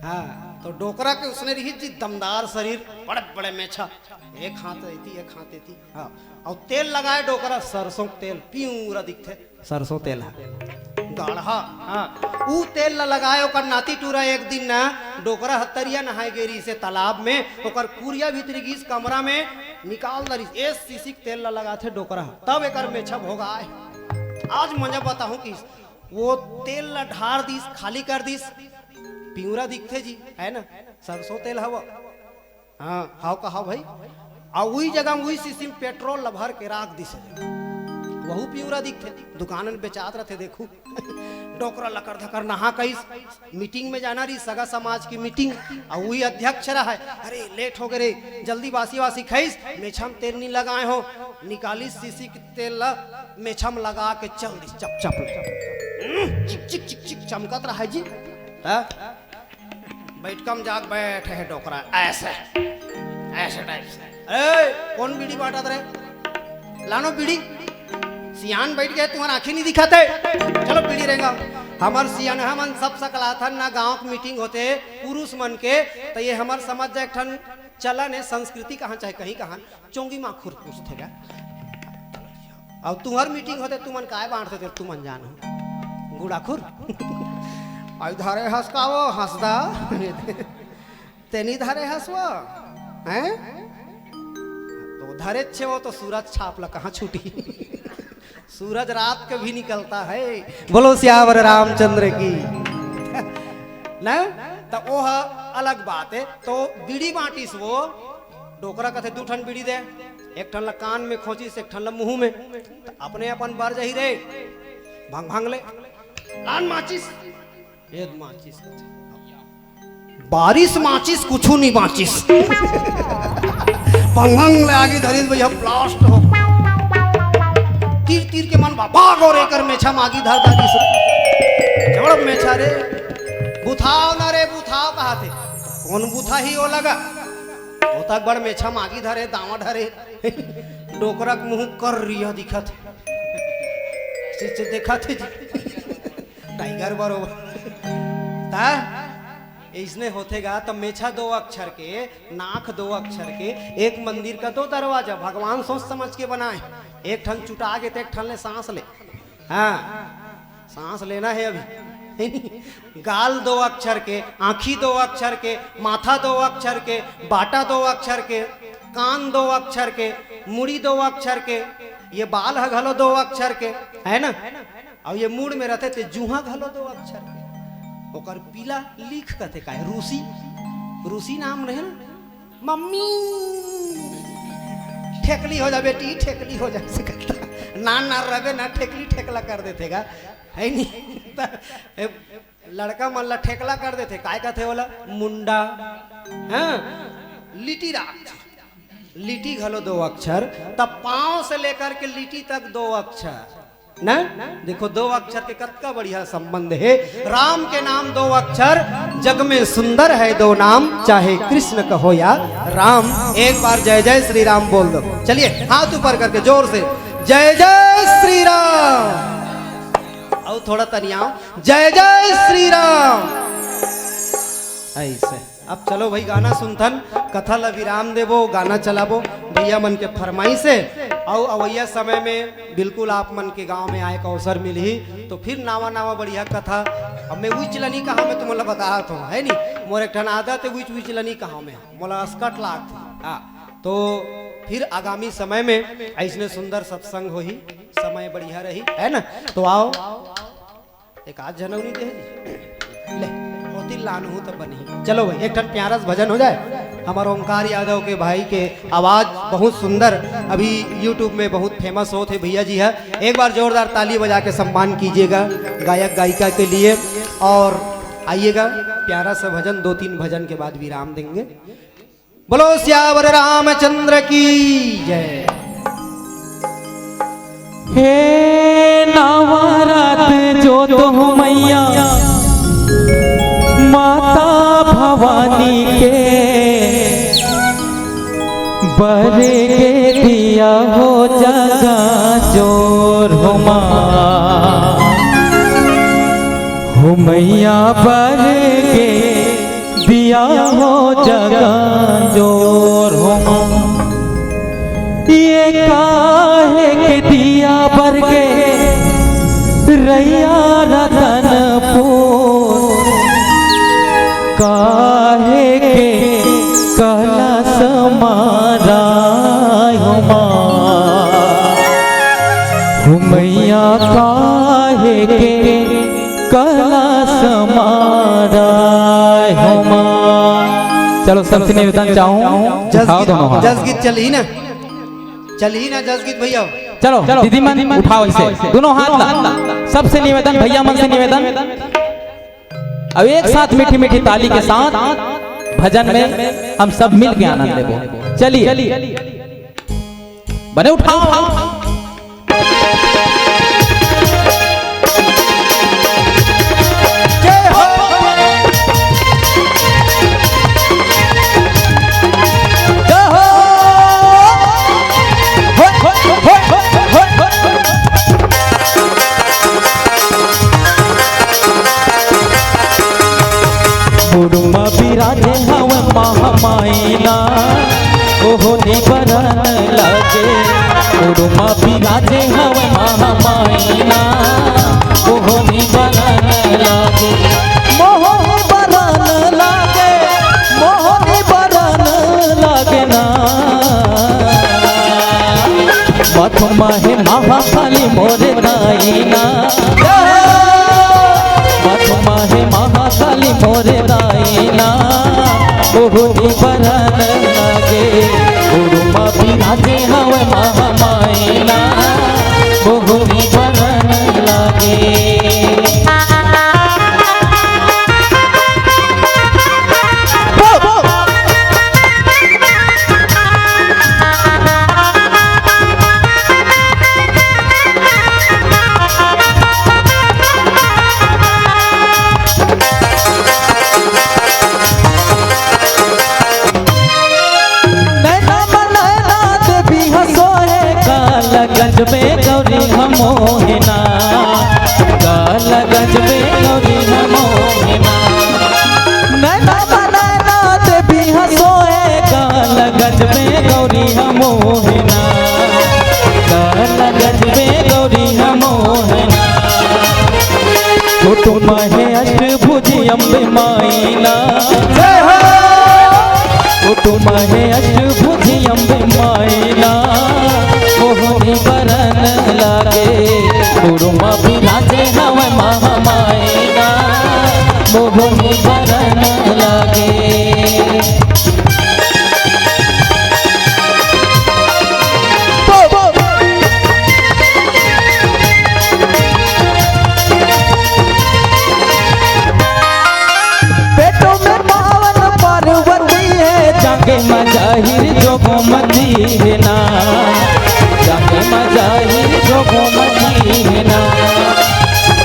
हाँ, तो डोकरा के उसने रही जी दमदार शरीर, बड़े बड़े मेछा, एक हाथ एती, एक हाथ एती। हाँ, अउ तेल लगाए डोकरा, सरसों के तेल, पिंवरा दिखथे, सरसों तेल ह, गाढ़ा। हाँ, ऊ तेल ला लगाए ओकर नाती टूरा। एक दिन ना डोकरा ह तरिया नहाए गे रिहिसे तालाब में, ओकर कुरिया भीतरी गिस कमरा में, निकाल दरिस, ए सीसी के तेल ला लगाथे डोकरा ह, तब एकर मेछा भोगाए। आज मजा बताहूं कि वो तेल ला ढार दिस, खाली कर दिस, पिंवरा दिखथे जी, है ना, सरसों तेल हवा। हाँ, हाव का हाव भाई। अउ उही जगह में उही सीसी में पेट्रोल ला भर के राख दिस हे। वहू पिंवरा दिखथे, दुकान में बेचात रथे, देखू। डोकरा लकर धकर नहा कइस, मीटिंग में जाना रही, सगा समाज की मीटिंग, अउ वही अध्यक्ष रहा है। अरे, लेट हो गए रे, जल्दी बासी वासी खाइस, मेछा म तेल नहीं लगाए हो, निकालिस सीसी के तेल ला, मेछा म लगा के चल दिस, चप चप ले। हम्म, चिक चिक चिक चिक चमकत रहा है जी। हाँ? बैठका म जाके बैठे है डोकरा, ऐसे, ऐसे टाइप से। ए, कौन बीड़ी बांटत रहे? लानो बीड़ी। सियान बैठ गए, तुम्हारा आंखें नहीं दिखाते। चलो बीड़ी रहेगा। हमर सियान हमन सब सकलाथन ना, गांव के मीटिंग होते पुरुष मन के, तो ये हमर समझ जाए एक ठन चलन है, संस्कृति कहाँ चाहे कहीं कहाँ, चोंगी माखुर पूछथे गा। अब तुम्हार मीटिंग होते, तुमन काय बांटते थे, तुमन जानो। गुड़ाखुर। आई धारे हंस का वो हंसदा। तेनी धरे हस वो, हैं? तो धरे छे वो तो सूरज छाप ला कहाँ छूटी? सूरज रात के भी निकलता है। बोलो सियावर रामचंद्र की। ना? तो वो ह अलग बात है। तो बीड़ी बांटिस वो, डोकरा कथे दू ठन बीड़ी दे, एक ठन ला कान में खोंचिस, एक ठन ला मुंह में। तो अपने अपन बर जही रे, भंग भंग ले, लान माचिस, ये माचिस कथे। बारिश माचिस कुछु नहीं बाचिस। भंग भंग ले आगी धरिस भैया, ब्लास्ट हो। तीर तीर के मन बा, भाग और एकर मेछा मागी धर दागिस। जबड़ मेछा रे, बुथाव ना रे, बुथाव कहा थे। कौन बुथा ही हो लगा? होता बड़ मेछा मागी धरे, दावा धरे। डोकरा के मुंह कर रिया दिखत। से, से देखा थे जी। टाइगर बरोबर। ता इसने होथे गा, त मेछा दो अक्षर के, नाक दो अक्षर के, एक मंदिर का दो दरवाजा, भगवान सोच समझ के बनाए। एक ठन चुटा गे, त एक ठन ले सांस ले। हाँ, सांस लेना है अभी। गाल दो अक्षर के, आंखी दो अक्षर के, माथा दो अक्षर के, बाटा दो अक्षर के, कान दो अक्षर के, मुड़ी दो अक्षर के, ये बाल ह घलो दो अक्षर के, है ना? अउ ये मुड़ में रथे ते जुहा घलो दो अक्षर के। ओकर पीला लीख कथे काय? रूसी, रूसी नाम नहीं ना? मम्मी, ठेकली हो जा बेटी, ठेकली हो जा, से कहता। ना, ना रवे ना, ठेकली ठेकला कर देथे गा, है नी? त, ए, लड़का मन ला ठेकला कर देथे, काय कथे ओला? मुंडा। हाँ, लिटी राख, लिटी घलो दो अक्षर, त पांव से लेकर के लिटी तक दो अक्षर। ना? देखो, दो अक्षर के कतका बढ़िया संबंध है। राम के नाम दो अक्षर, जग में सुंदर है दो नाम, चाहे कृष्ण कहो या राम। एक बार जय जय श्री राम बोल दो। चलिए, हाथ ऊपर करके जोर से, जय जय श्री राम। अउ थोड़ा तनियाव, जय जय श्री राम। ऐसे। अब चलो भाई, गाना सुनथन, कथा ला विराम देबो, गाना चलाबो, भैया मन के फरमाइश है। अउ अवैया समय में बिल्कुल आप मन के गांव में आए का अवसर मिलही, तो फिर नावा नावा बढ़िया कथा। अब मैं उइच लनी कहा, मैं तुमन ला बतावत हूँ, है नी? मोर एक ठन आदत है, उइच उइच लनी कहा मैं, मोला असकट लागथे। हाँ, तो फिर आगामी समय में ऐसने सुंदर सत्संग होही, समय बढ़िया रही, है ना? तो आओ। एक आध जनौनी दे जी। ले, मोती लानहू त बनही। चलो भाई, एक ठन प्यारा सा भजन हो जाए। हमार ओंकार यादव के भाई के आवाज बहुत सुंदर, अभी YouTube में बहुत फेमस होत हे भैया जी है। एक बार जोरदार ताली बजा के सम्मान कीजिएगा गायक गायिका के लिए। और आइएगा, प्यारा सा भजन, दो तीन भजन के बाद विराम देंगे। बोलो सियावर रामचंद्र की जय। हे नवरात जोत हो मैया माता भवानी के, बर के दिया हो जगा जोर हो माँ, हो मैया बर के दिया हो जगा जोर हो माँ। ये काहे के दिया बर के रैया रतनपुर, काहे के कलश मारा हो माँ। हो मैया काहे के कलश मारा हो माँ। चलो, सबसे निवेदन चाहूँ, जस उठाओ गीत, दोनों हाथ। जस गीत चलही ना, चलही ना जस गीत भैया। चलो, दीदी मन उठाओ इसे, दोनों हाथ ला। सबसे निवेदन, भैया मन से निवेदन, अब एक साथ मीठी मीठी ताली के साथ भजन में हम सब मिल के आनंद लेबो। चलिए, बने उठाओ। जय हो। जय हो। मुरुमा बिराजे हवय महामाई ना, ओहो निबरन लागे। मुरुमा बिराजे हवय महामाई ना, ओहो निबरन लागे। मोहो निबरन लागे, मोहो निबरन लागे ना। बथुमा हे महाकाली मोरे दाई ना। बथुमा हे महाकाली मोरे दाई ना। ओहो निबरन लागे। मुरुमा बिराजे हवय महामाई ना। ओहो निबरन लागे। नैना म नैना देवी ह सोहे, कालगंज में गौरी ह मोहे ना। कालगंज में गौरी ह मोहे ना। नैना म नैना देवी ह सोहे, कालगंज में गौरी ह मोहे ना। कालगंज में गौरी ह मोहे ना। कुटुम हे अष्टभुजी अम्बे माई ना। जय हो। कुटुम हे अष्टभुजी अम्बे माई ना। मोहो निबरन लागे। मुरुमा बिराजे हवय महामाई ना। मोहो निबरन लागे। पेटों में पावन पार्वती हे, जांघे म जाहिर जोगोमती हे ना। जांघे म जाहिर जोगोमती हे ना।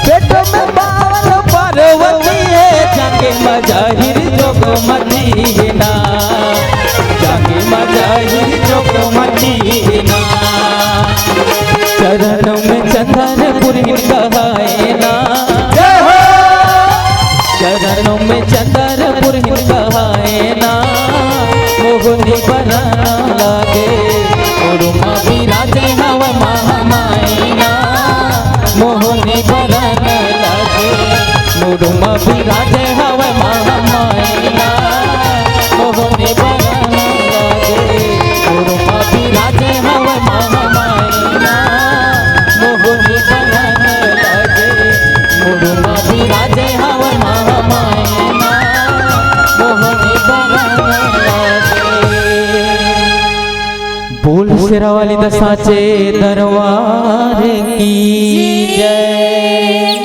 पेटों में पावन पार्वती हे, जांघे म जाहिर जोगोमती हे ना। जांघे म जाहिर जोगोमती हे ना। चरणों में चंदन पुरहिन कहाए ना। जय हो। चरणों में चंदन पुरहिन कहाए ना। मोहो निबरन लागे। मुरुमा बिराजे हवय महामाई ना। मोहो निबरन लागे। मुरुमा बिराजे हवय महामाई ना। मोहो निबरन लागे। मुरुमा बिराजे हवय महामाई ना। मोहो निबरन लागे। मुरुमा बिराजे हवय महामाई ना। मोहो निबरन लागे। बोल शेरा वाली दा साचे दरबार की जय।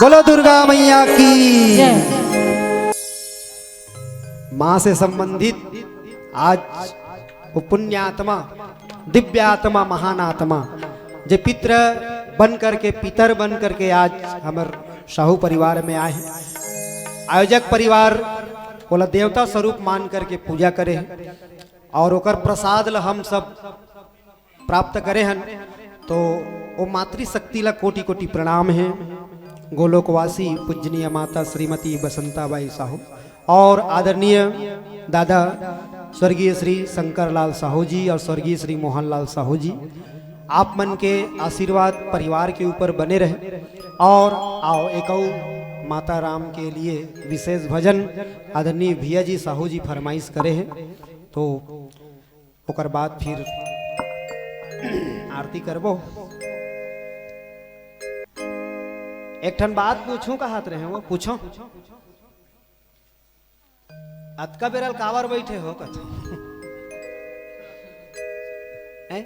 बोलो दुर्गा मैया की जय। माँ से संबंधित आज वो पुण्यात्मा, दिव्यात्मा, महानात्मा, जे पितर बन करके, पितर बन करके आज हमर साहू परिवार में आए हैं। आयोजक परिवार ओला देवता स्वरूप मान करके पूजा करे हैं और ओकर प्रसाद ला हम सब प्राप्त करे हन, तो ओ मातृशक्ति ला कोटि कोटि प्रणाम हे। गोलोकवासी पूजनीय माता श्रीमती बसंताबाई साहू और आदरणीय दादा स्वर्गीय श्री शंकर लाल साहू जी और स्वर्गीय श्री मोहन लाल साहू जी, आप मन के आशीर्वाद परिवार के ऊपर बने रहे। और आओ, एकऊ माता राम के लिए विशेष भजन आदरणीय भैया जी साहू जी फरमाइश करे हैं, तो ओकर बाद फिर आरती करबो। एक ठन बात पूछूं कहत रहे हो, पूछो। अतका बेरल काबर बैठे हो कथो? हैं?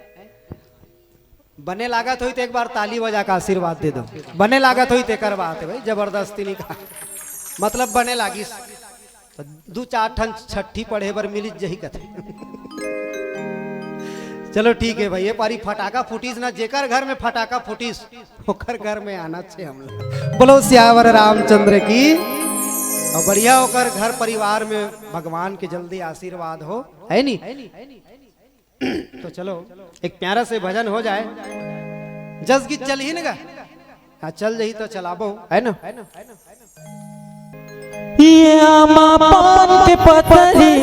बने लागत होई त एक बार ताली बजा के आशीर्वाद दे दो। बने लागत होई तेकर बात हे भाई, जबरदस्ती नहीं कहा, मतलब बने लागिस त दू चार ठन छट्ठी पढ़े बर मिलिस जही कथे। चलो ठीक हे भाई, ये पारी फटाका फूटिस ना, जेकर घर में फटाका फूटिस ओकर घर में आना छे हमला। बोलो सियावर रामचंद्र की। अउ बढ़िया ओकर घर परिवार में भगवान के जल्दी आशीर्वाद हो, हे नी? तो चलो, एक प्यारा से भजन हो जाए। जस गीत चलही न गा? हाँ, चल जही तो चलाबो, हे ना? ये आमा पान के पतरी,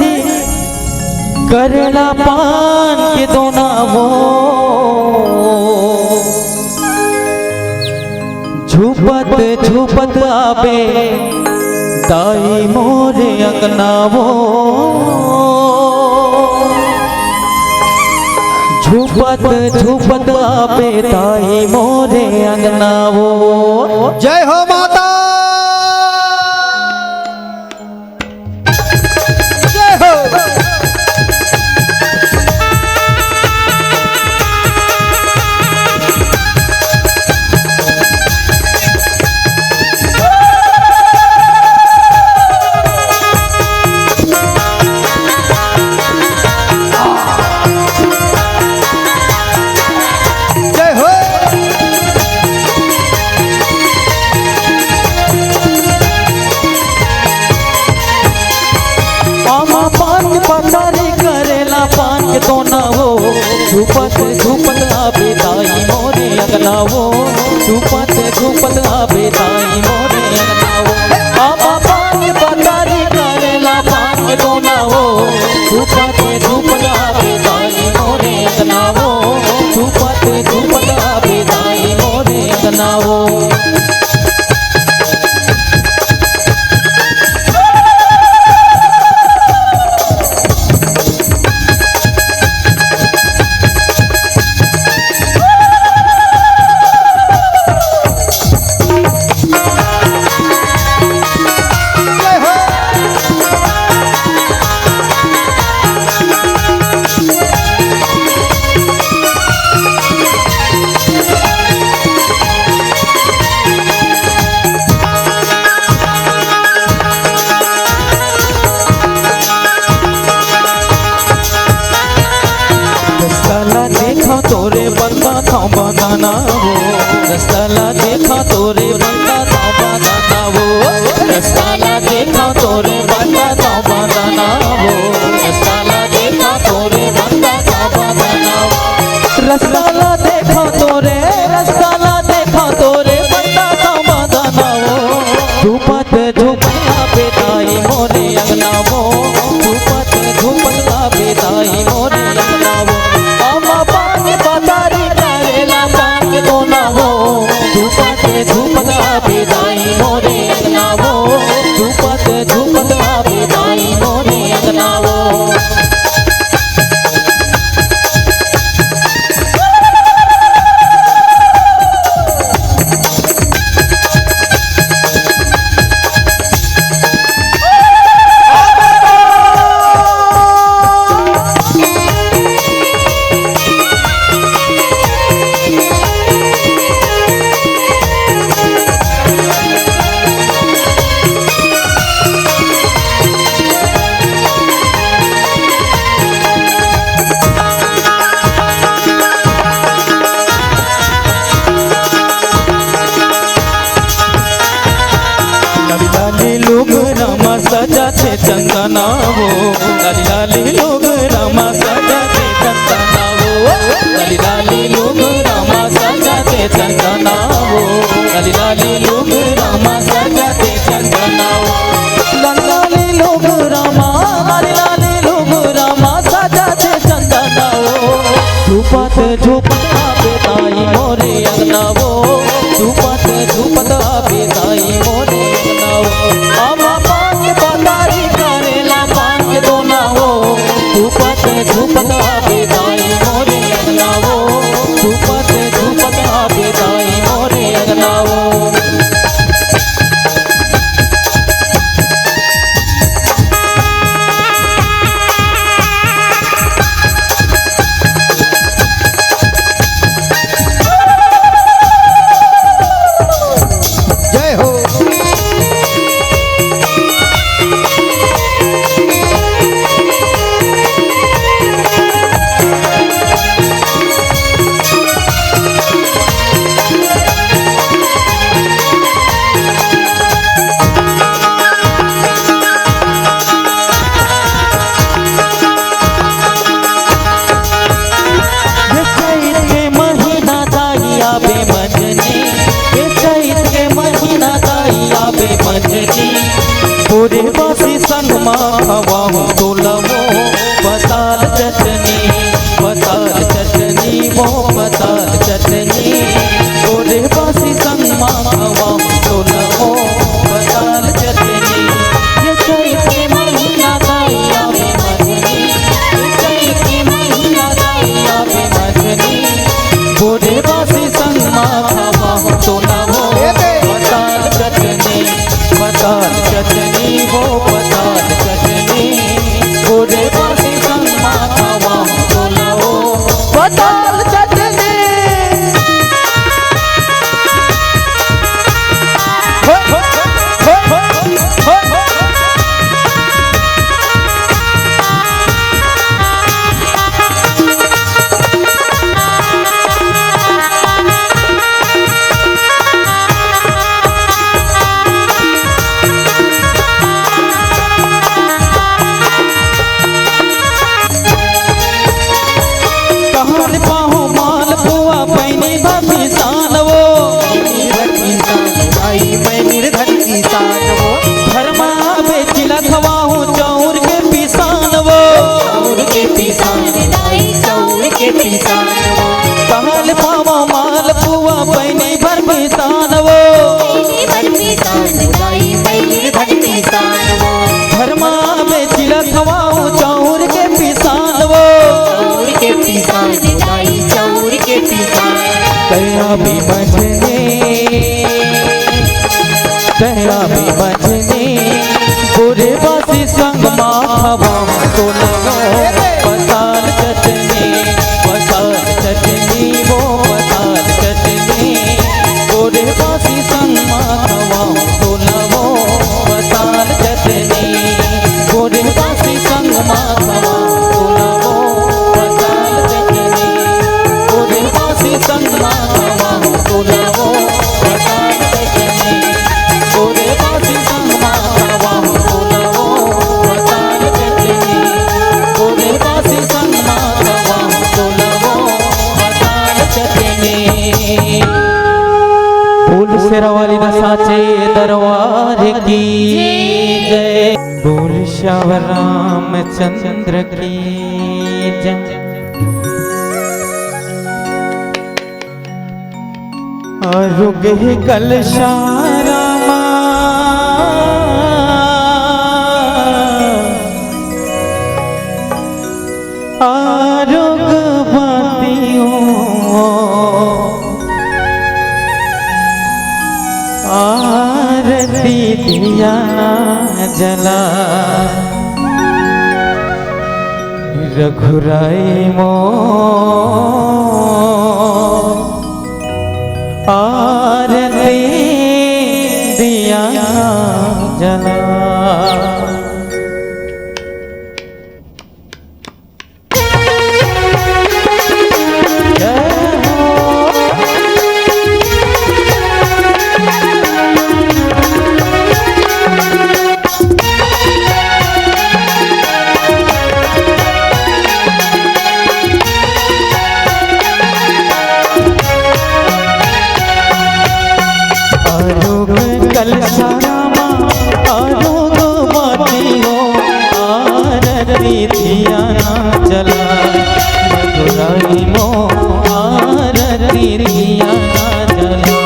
करेला पान के दोना वो, झुपत झुपत आबे दाई मोरे अंगना वो, झुपत झुपत आबे दाई मोरे अंगना वो। जय हो माता। जय हो। जय हो। आमा पान के पतरी, करेला पान के दोना वो, झुपत झुपत आबे दाई मोरे अंगना वो, झुपत झुपत आबे दाई मोरे अंगना वो। आमा पान के पतरी, करेला पान के दोना वो, झुपत झुपत आबे दाई मोरे अंगना वो, झुपत झुपत आबे दाई मोरे अंगना वो। रस्ता ला देखा तोरे बंदा था बंदाना वो, रस्ता ला देखा तोरे बंदा था बंदाना वो, रस्ता ला देखा तोरे बंदा था बंदाना वो, रस्ता ला देखा तोरे बंदा था बंदाना वो। रस्ता ला देखा तोरे, रस्ता ला देखा तोरे बंदा था बंदाना वो। झुपत झुपत आबे दाई मोरे अंगना वो, झुपत झुपत आबे दाई मोरे अंगना वो। आमा पान के पतरी, करेला पान के दोना वो, झुपत झुपत आबे दाई मोरे अंगना वो, झुपत झुपत आबे दाई मोरे अंगना वो। लाली लाली लुगरा मा सजाथे चंदना वो, लाली लाली लुगरा मा सजाथे चंदना वो, लाली लाली लुगरा मा सजाथे चंदना वो, लाली लाली लुगरा मा सजाथे चंदना वो। लाली लाली लुगरा मा, लाली लाली लुगरा मा सजाथे चंदना वो। झुपत झुपत आबे दाई मोरे अंगना वो, झुपत झुपत आबे दाई मोरे अंगना वो। आमा पान के पतरी, करेला पान के दोना वो, झुपत झुपत आबे दाई मोरे अंगना वो, झुपत झुपत आबे दाई मोरे अंगना वो। खवाहूँ तोला वो पताल चटनी, पताल चटनी, वो पताल चटनी। तोरे बासी संग मा खवाहूँ तोला वो पताल चटनी। ये चैत के महीना दाई आवे मथनी, ये चैत के महीना दाई आवे मथनी। तोरे बासी संग मा खवाहूँ तोला वो पताल चटनी, पताल चटनी, वो पताल चटनी। तोरे बासी संग मा खवाहूँ तोला वो पताल चटनी। कहाँ ले पाहूँ मालपुआ पैनी भर पिसान वो। दाई मैं निर्धन किसान वो। घर मा बेचिला खवाहूँ चाउर के पिसान वो। चाउर के पिसान दाई, चाउर के पिसान वो। कहाँ ले पाहूँ मालपुआ पैनी भर पिसान वो। पैनी भर पिसान दाई मैं निर्धन किसान वो। घर मा बेचिला खवाहूँ चाउर के पिसान वो। चाउर के पिसान दाई, चाउर के पिसान। कया भी मजने, कया भी मजने, तोरे बासी संग मा खवाहूँ तोला वो पताल चटनी, पताल चटनी, वो पताल चटनी। तोरे बासी संग मा खवाहूँ तोला वो पताल चटनी। तोरे बासी संग मा खवाहूँ तोला वो पताल चटनी। तोरे बासी संग मा खवाहूँ तोला वो पताल चटनी। तोरे बासी संग मा खवाहूँ तोला वो पताल चटनी। तोरे बासी संग मा खवाहूँ तोला वो पताल चटनी। बोल शेरा वाली दा साचे दरबार की जय। बोल श्याम रामचंद्र की जय। अरुग ही कलशारामा, अरुग बातियों, आरती दिया ना जला। रघुराई मो आरती दिया जला। अरुग कलशारामा, अरुग बाती हो, आरती दिया ना जला। रघुराई मो आरती दिया ना जला।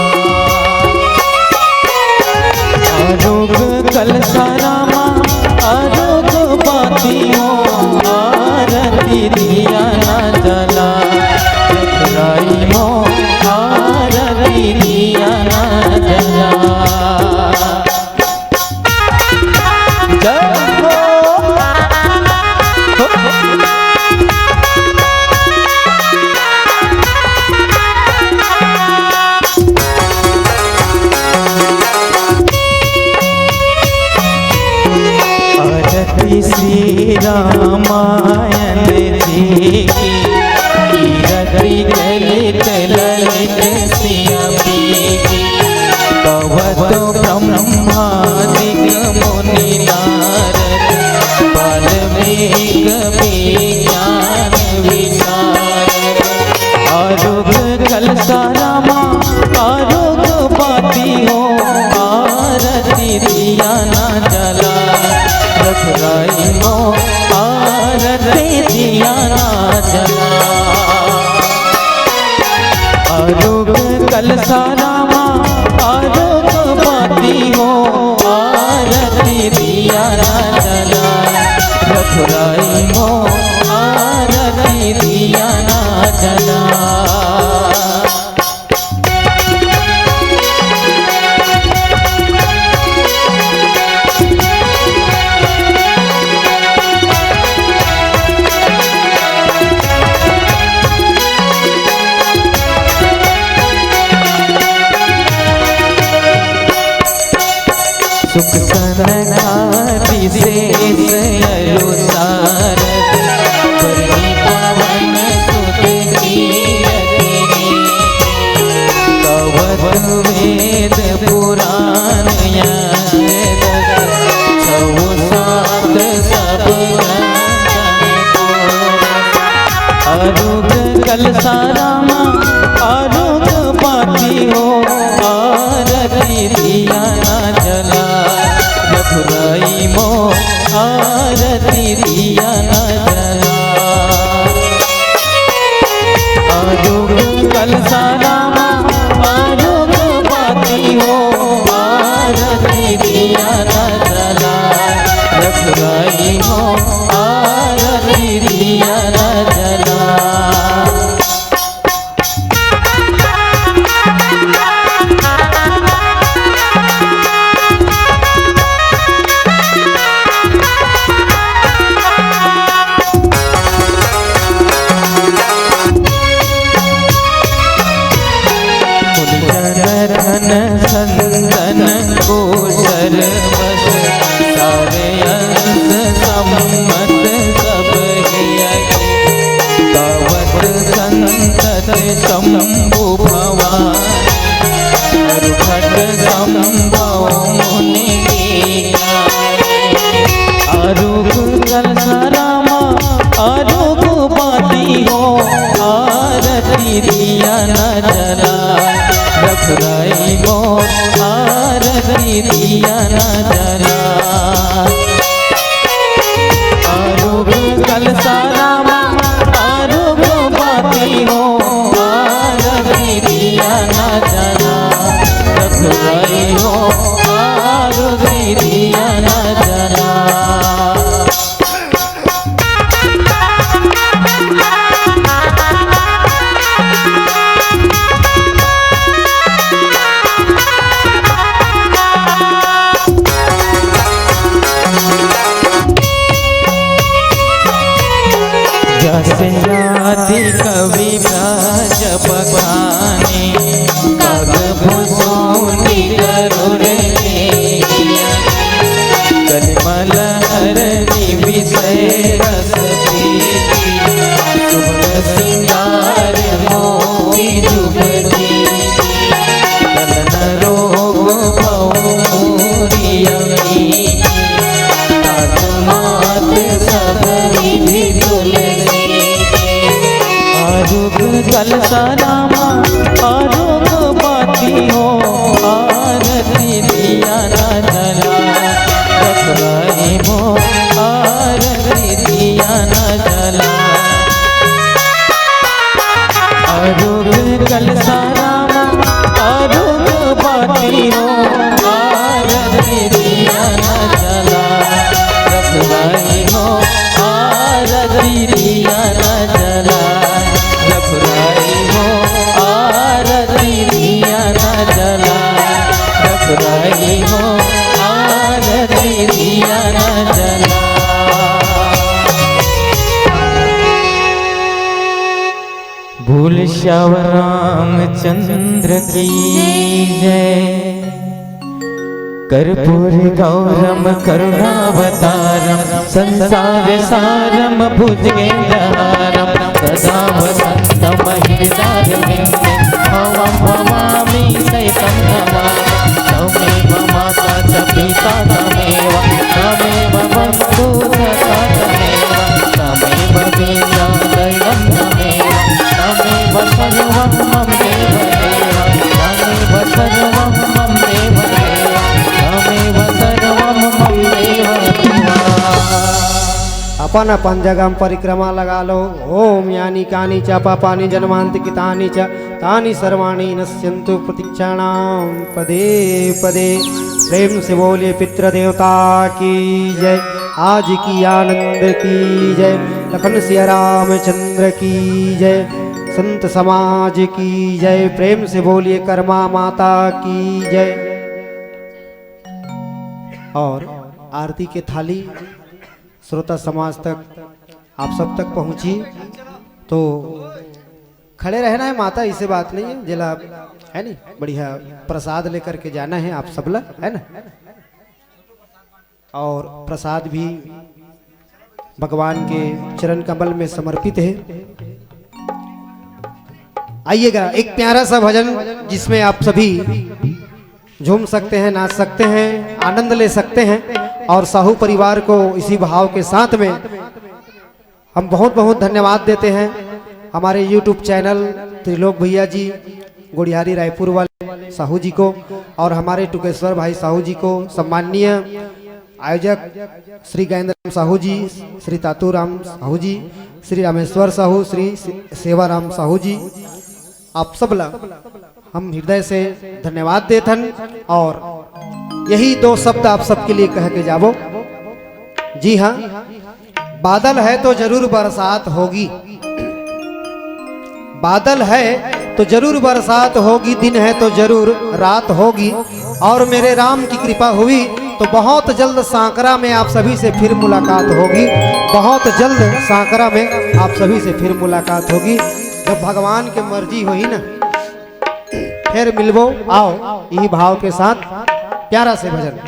अरुग कलशारामा, अरुग बाती हो, आरती दिया ना जला। रघुराई मो आरती दिया ना जला। जय हो। आरती श्री रामायण जी की, कीरति ललित ललित सिया पी की। गावत ब्रह्मादिक मुनि नारद, वाल्मीकि विज्ञान विशारद। आरुग कलशारामा, आरुग बाती हो, आरती दिया ना जला। रघुराई मोर आरती दिया ना जला। अरुग कलसा रामा, अरुग बाती हो, आरती दिया ना जला। रघुराई मोर आरती दिया ना जला। सुख सनकादि शेष अरु सारद, बरनी पवन सुत कीरति। गावत वेद पुराण यज्ञ दस, छउ शास्त्र सब ग्रंथन को। अरुग कलसा रामा, अरुग बाती हो, आरती दिया ना जला। रघुराई मोर आरती दिया ना जला। अरुग कलसा रामा, अरुग बाती हो, आरती दिया ना जला। रघुराई मोर आरती दिया ना जला। धन संतन को सर्वस, सारे अंश सम्मत सब ही अखिल। गावत संतत शंभु भवानी, मरुभट संभव मुनि की नाई। अरुग कलसा रामा, अरुग बाती हो, आरती दिया ना जला। रघुराई मोर आरती दिया ना जला। अरुग कलसा रामा, अरुग बाती हो, आरती दिया ना जला। रघुराई हो, आरती दिया ना जला। जस आदि कवि ब्रज बखानी, काग भुसुंडी गरुड़ मेलिया। कलिमल हरनी विषय रस प्रीति, सुभग सिंगार मोहि जुगति। नन रोग भव मूरि अमीति, तात मात सब विधि तुलसी। अरुग कलसा रामा, अरुग बाती हो, आरती दिया ना जला। रघुराई मोर आरती दिया ना जला। अरुग कलसा रामा, अरुग बाती हो, आरती दिया ना जला। रघुराई हो, आरती दिया ना जला। रघुराई हो, आरती दिया ना जला। रघुराई हो, आरती दिया ना जला। बोल श्याम रामचंद्र की जय। कर्पूर गौरम करुणावतारम संसार सारम भुजगेंद्रहारम सदा वसंतम हृदय हृदय भवम भवामी सहितम नमामि। त्वमेव माता च पिता त्वमेव, त्वमेव बंधु सखा त्वमेव, त्वमेव वेद्ता द्रविणं त्वमेव, त्वमेव सर्वं मम देव देव, त्वमेव सर्वं मम देव देव, त्वमेव सर्वं मम देव देव। अपन अपन जगह में परिक्रमा लगा लो। ओम यानी कानी च पापानि जन्मांतरकृतानि च तानि सर्वाणि नश्यंतु प्रतीक्षाणाम पदे पदे। प्रेम से बोलिए पितृ देवता की जय, आज की आनंद की जय, लखन सिया रामचंद्र की जय, संत समाज की जय। प्रेम से बोलिए कर्मा माता की जय। और आरती के थाली श्रोता समाज तक, आप सब तक पहुंची तो खड़े रहना है माता, इसे बात नहीं है। जेला, है नी, बढ़िया प्रसाद लेकर के जाना है आप सबला, है ना। और प्रसाद भी भगवान के चरण कमल में समर्पित है। आइएगा, एक प्यारा सा भजन जिसमें आप सभी झूम सकते हैं, नाच सकते हैं, आनंद ले सकते हैं। और साहू परिवार को इसी भाव के साथ में हम बहुत बहुत धन्यवाद देते हैं हमारे YouTube चैनल त्रिलोक भैया जी, गुड़ियारी रायपुर वाले साहू जी को, और हमारे टुकेश्वर भाई साहू जी को, सम्माननीय आयोजक श्री गजेंद्र राम साहू जी, श्री तातू राम साहू जी, श्री रामेश्वर साहू, श्री से-, सेवा राम साहू जी, आप सब ला हम हृदय से धन्यवाद देथन। और यही दो शब्द आप सबके लिए कह के जाबो। जी हाँ, बादल है तो जरूर बरसात होगी, बादल है तो जरूर बरसात होगी, दिन है तो जरूर रात होगी, और मेरे राम की कृपा हुई तो बहुत जल्द सांकरा में आप सभी से फिर मुलाकात होगी। बहुत जल्द सांकरा में आप सभी से फिर मुलाकात होगी, जब भगवान की मर्जी होई ना, फिर मिलबो। आओ, यही भाव के साथ प्यारा से भजन।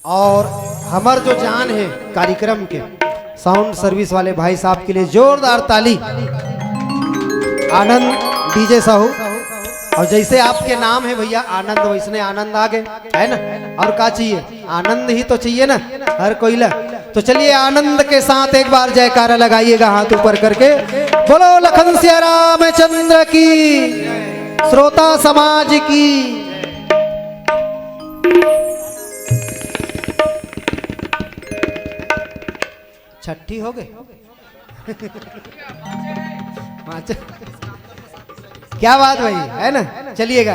और हमर जो जान है कार्यक्रम के साउंड सर्विस वाले भाई साहब के लिए जोरदार ताली। आनंद डीजे साहू, और जैसे आपके नाम है भैया आनंद, वैसने आनंद आ गए, है ना? और का चाहिए? आनंद ही तो चाहिए ना हर कोई ला। तो चलिए आनंद के साथ एक बार जयकारा लगाइएगा हाथ ऊपर करके। बोलो लखन सिया रामचंद्र की, श्रोता समाज की। छठी हो गए। पाँच। क्या बात भाई, है ना? चलिएगा,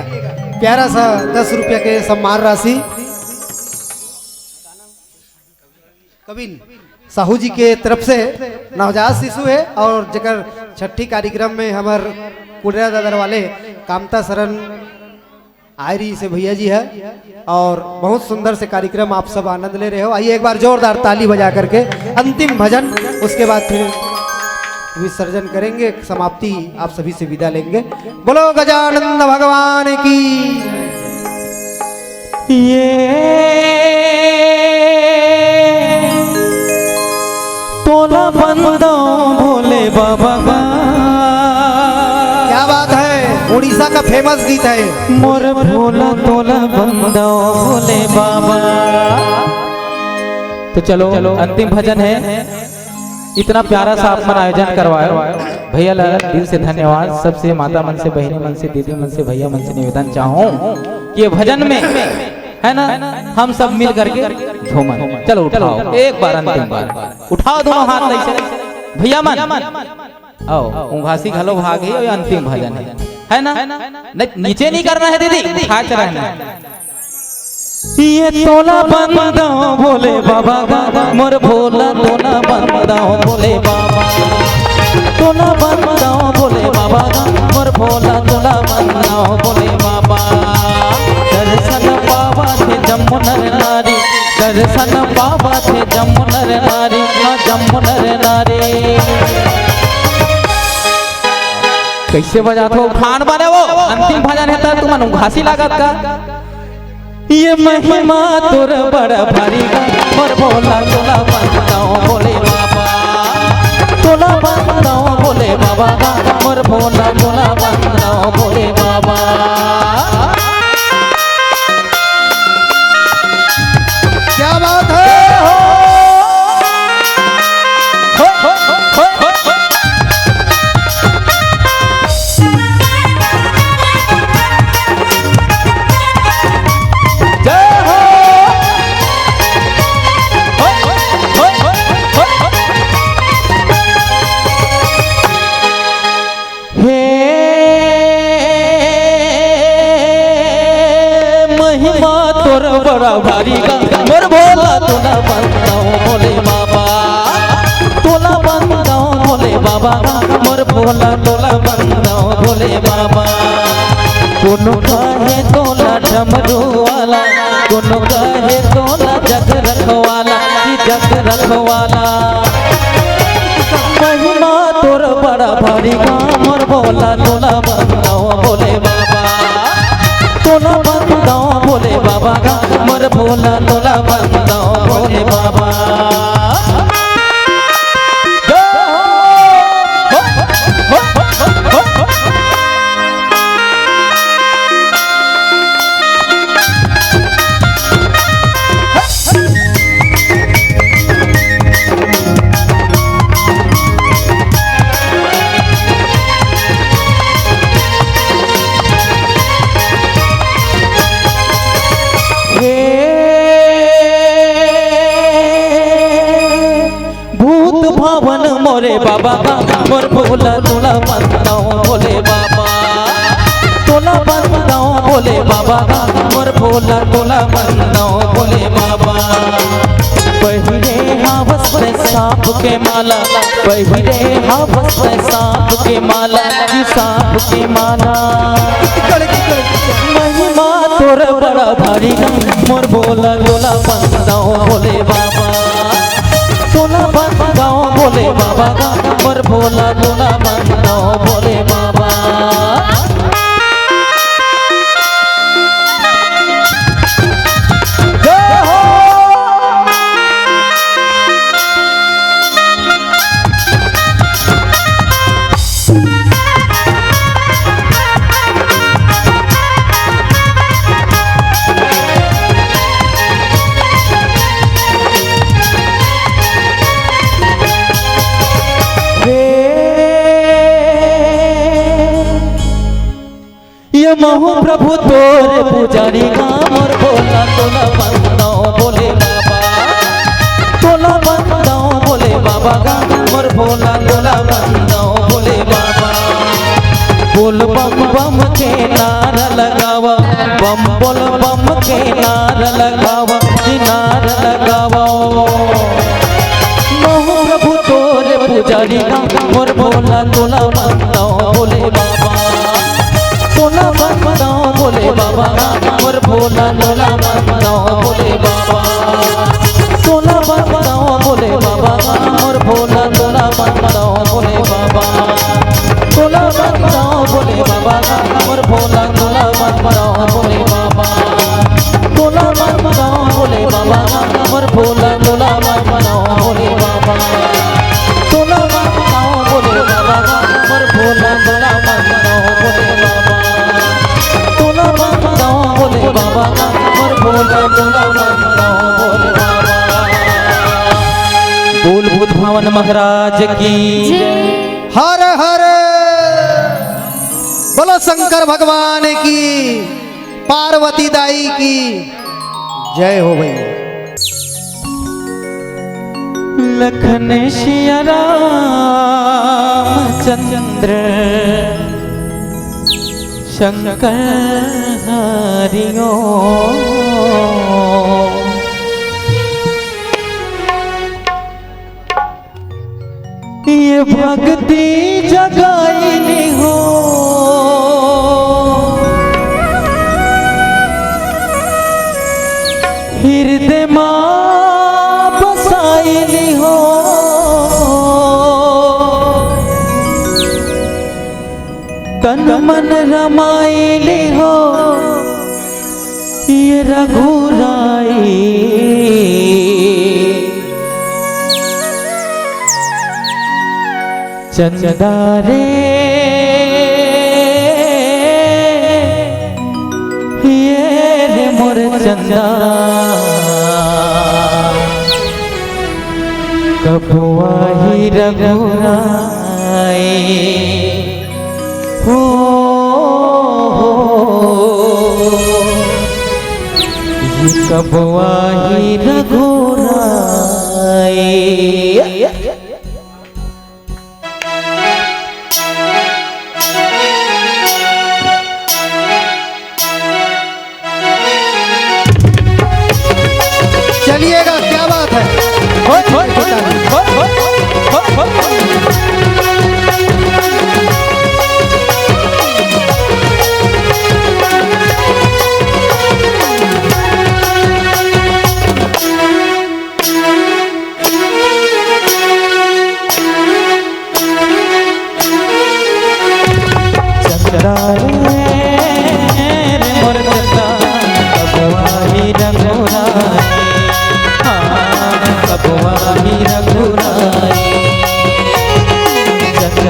प्यारा सा दस रुपया के सम्मान राशि कविन साहू जी के तरफ से नवजात शिशु है, और जेकर छठी कार्यक्रम में हमर कुड़रा दादर वाले कामता शरण आय रही से भैया जी है, और बहुत सुंदर से कार्यक्रम आप सब आनंद ले रहे हो। आइए एक बार जोरदार ताली बजा करके अंतिम भजन, उसके बाद फिर विसर्जन करेंगे, समाप्ति आप सभी से विदा लेंगे। बोलो गजानंद भगवान की। ये तोला बंदो भोले बाबा का। क्या बात है, उड़ीसा का फेमस गीत है। मोर भोला तोला बंदो भोले बाबा। तो चलो, अंतिम भजन है। इतना प्यारा सा आप मन आयोजन करवायो, भैया ला दिल से धन्यवाद। सबसे माता मन से, बहिनी मन से, दीदी मन से, भैया मन से निवेदन चाहूँ कि ये भजन में, है ना, हम सब मिल करके झूमन। चलो उठाओ, एक बार, अंतिम बार उठाओ दोनों हाथ ऐसे। भैया मन, आओ, उंघासी घलो भाग ही, ये अंतिम भजन है, है ना? नहीं, नीचे नहीं करना है दीदी, उठाच रहना है। ये तोला बंदो भोले बाबा का, मोर भोला तोला बंदो भोले बाबा। तोला बंदो भोले बाबा का, मोर भोला तोला बंदो भोले बाबा। दर्शन पावा थे जम्मो नर नारी, दर्शन पावा थे जम्मो नर नारी, हाँ जम्मो नर नारी। कैसे बजात हो? उठान बने वो, अंतिम भजन है त तुमन उंघासी लागत का? ये महिमा तोर बड़ भारी गा, मोर भोला तोला बंदो भोले बाबा। तोला बंदो भोले बाबा गा, मोर भोला तोला बंदो भोले बाबा। क्या बात है? हो, हो, हो, हो, हो। जय हो। हो, हो, हो, भारी गा मोर भोला तोला बंदव भोले बाबा, तोला बंदव भोले बाबा गा मोर भोला तोला बंदव भोले बाबा। कोनो कहे तोला डमरू वाला, कोनो कहे तोला जग रखवाला, कि जग रखवाला। महिमा तोर बड़ा भारी गा मोर भोला तोला बंदव भोले बाबा, तोला बंदव भोले बाबा गा मोर भोला तोला बंदव भोले बाबा। जय हो। हे भूत भावन मोरे बाबा गा, मोर भोला तोला बंदव भोले बाबा, तोला बंदव भोले बाबा गा, मोर भोला तोला बंदव भोले बाबा। पहिरे हवस तैं सांप के माला, पहिरे हवस तैं सांप के माला, कि सांप के माला। महिमा तोर बड़ा भारी गा मोर भोला तोला बंदव भोले बाबा, तोला बंदव भोले बाबा गा मोर भोला तोला बंदव भोले बाबा। जय हो। हे ये महू प्रभु तोरे पुजारी गा मोर भोला तोला बंदव भोले बाबा, तोला बंदव भोले बाबा गा मोर भोला तोला बंदव भोले बाबा। बोल बम बम के नारा लगावा, बम बोल बम के नारा लगावा, कि नारा लगावा। महू प्रभु तोरे पुजारी गा मोर भोला तोला बंदव भोले बाबा, तोला बंदव भोले बाबा गा मोर भोला तोला बंदव भोले बाबा, तोला बंदव भोले बाबा गा मोर भोला तोला बंदव भोले बाबा, तोला बंदव भोले बाबा गा मोर भोला तोला बंदव भोले बाबा, तोला बंदव भोले बाबा गा मोर भोला तोला बंदव भोले बाबा, तोला बंदव भोले बाबा गा मोर भोला तोला बंदव भोले बाबा, तोला बंदव भोले बाबा गा मोर भोला तोला बंदव भोले बाबा। बोल भूत भावन महाराज की। जय। हर हर बोलो शंकर भगवान की, पार्वती दाई की जय हो भैया। लखन सिया राम चंद्र शंकर हरिओ। ये भक्ति जगाइली हो, हृदय मा बसाइली हो, तन मन रमाइली हो। ये रघुराई चंदा रे, ये रे मोर चंदा, कब आही रघुराई। हो, हो, ये कब आही रघुराई।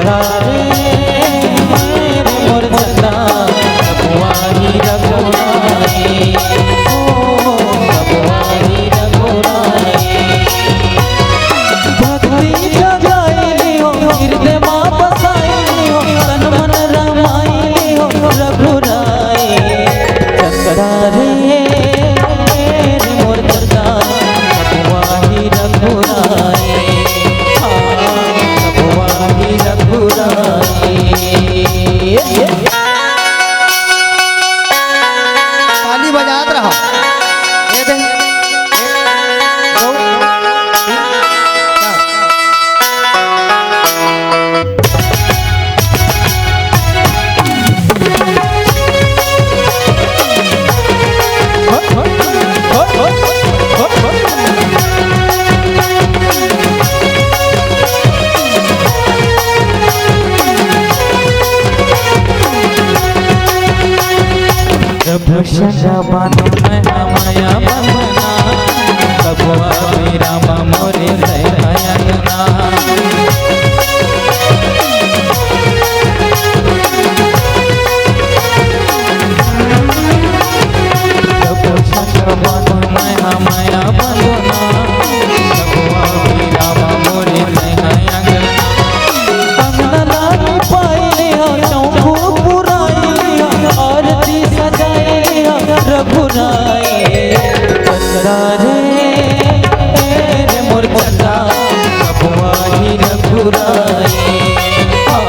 रे मोर चंदा, कबुआ ही रघुराई, ओ कबुआ ही रघुराई। भक्ति जगाई लियो, हृदय मा बसाई लियो, तन मन रमाई लियो, रघुराई। चंदा रे, रे मोर चंदा, कबुआ ही रघुराई, हाँ, कबुआ ही रघुराई। ताली बजात रहा। ये दे, एक, दो, तीन, चार। प्रभु संग बांधे मैं माया बंधना, कबुआ भी राम मोरे सहायना। प्रभु संग बांधे मैं माया बंधना, कबुआ भी राम मोरे सहायना। अंगना लागी पाई लिया, चौको पुराई लिया, आरती सजाई लिया, रघुराई। चंदा रे, रे मोर चंदा, कबुआ ही रघुराई, हाँ,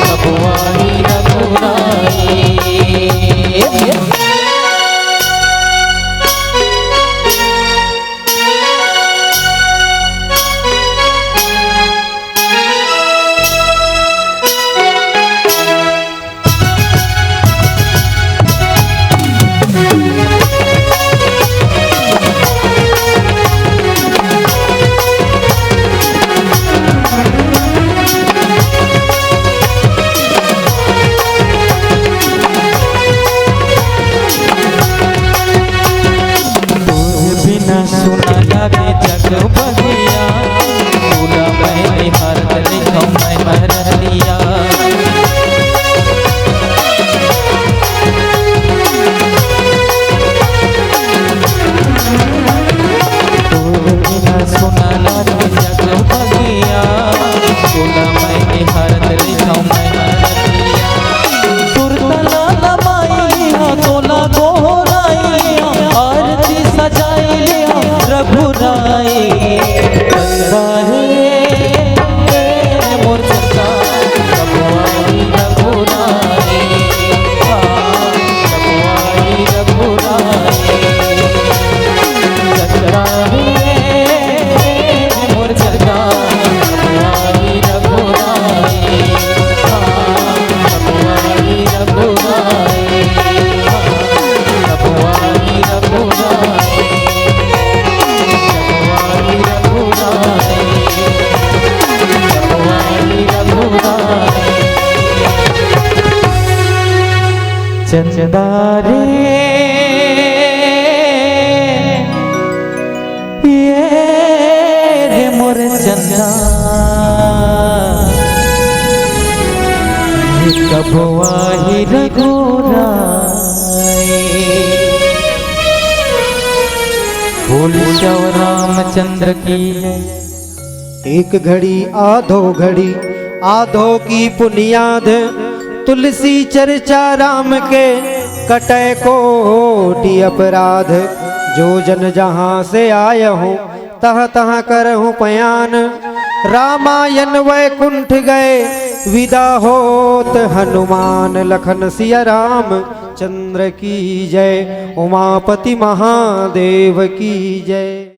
कबुआ ही रघुराई। तोर बिना सुना लागे जग बगिया, तोला मैं निहारत रहिथौं मैं हर रतिया। तोर बिना सुना लागे जग बगिया, तोला मैं निहारत रहिथौं मैं हर रतिया। सुरता ला नमाई लिहा, तोला गोहराई लिहा, आरती सजाई लिहा, रघुराई। चंदा रे, मोर चंदा, कबुआ ही रघुराई, हाँ, कबुआ ही रघुराई। चंदा रे, मोर चंदा, कबुआ ही रघुराई, हाँ, कबुआ ही रघुराई, हाँ, कबुआ ही रघुराई, कबुआ ही रघुराई, कबुआ ही रघुराई। चंदा रे, ये रे मोर चंदा, ये कबुआ ही रघुराई। बोल श्याम रामचंद्र की। एक घड़ी आधो घड़ी, आधो की पुनियाद, तुलसी चर्चा राम के कटै कोटि अपराध। जो जन जहाँ से आय हूँ, तह तह करहु पयान। रामायण वैकुंठ गए, विदा होत हनुमान। लखन सिया राम चंद्र की जय, उमापति महादेव की जय।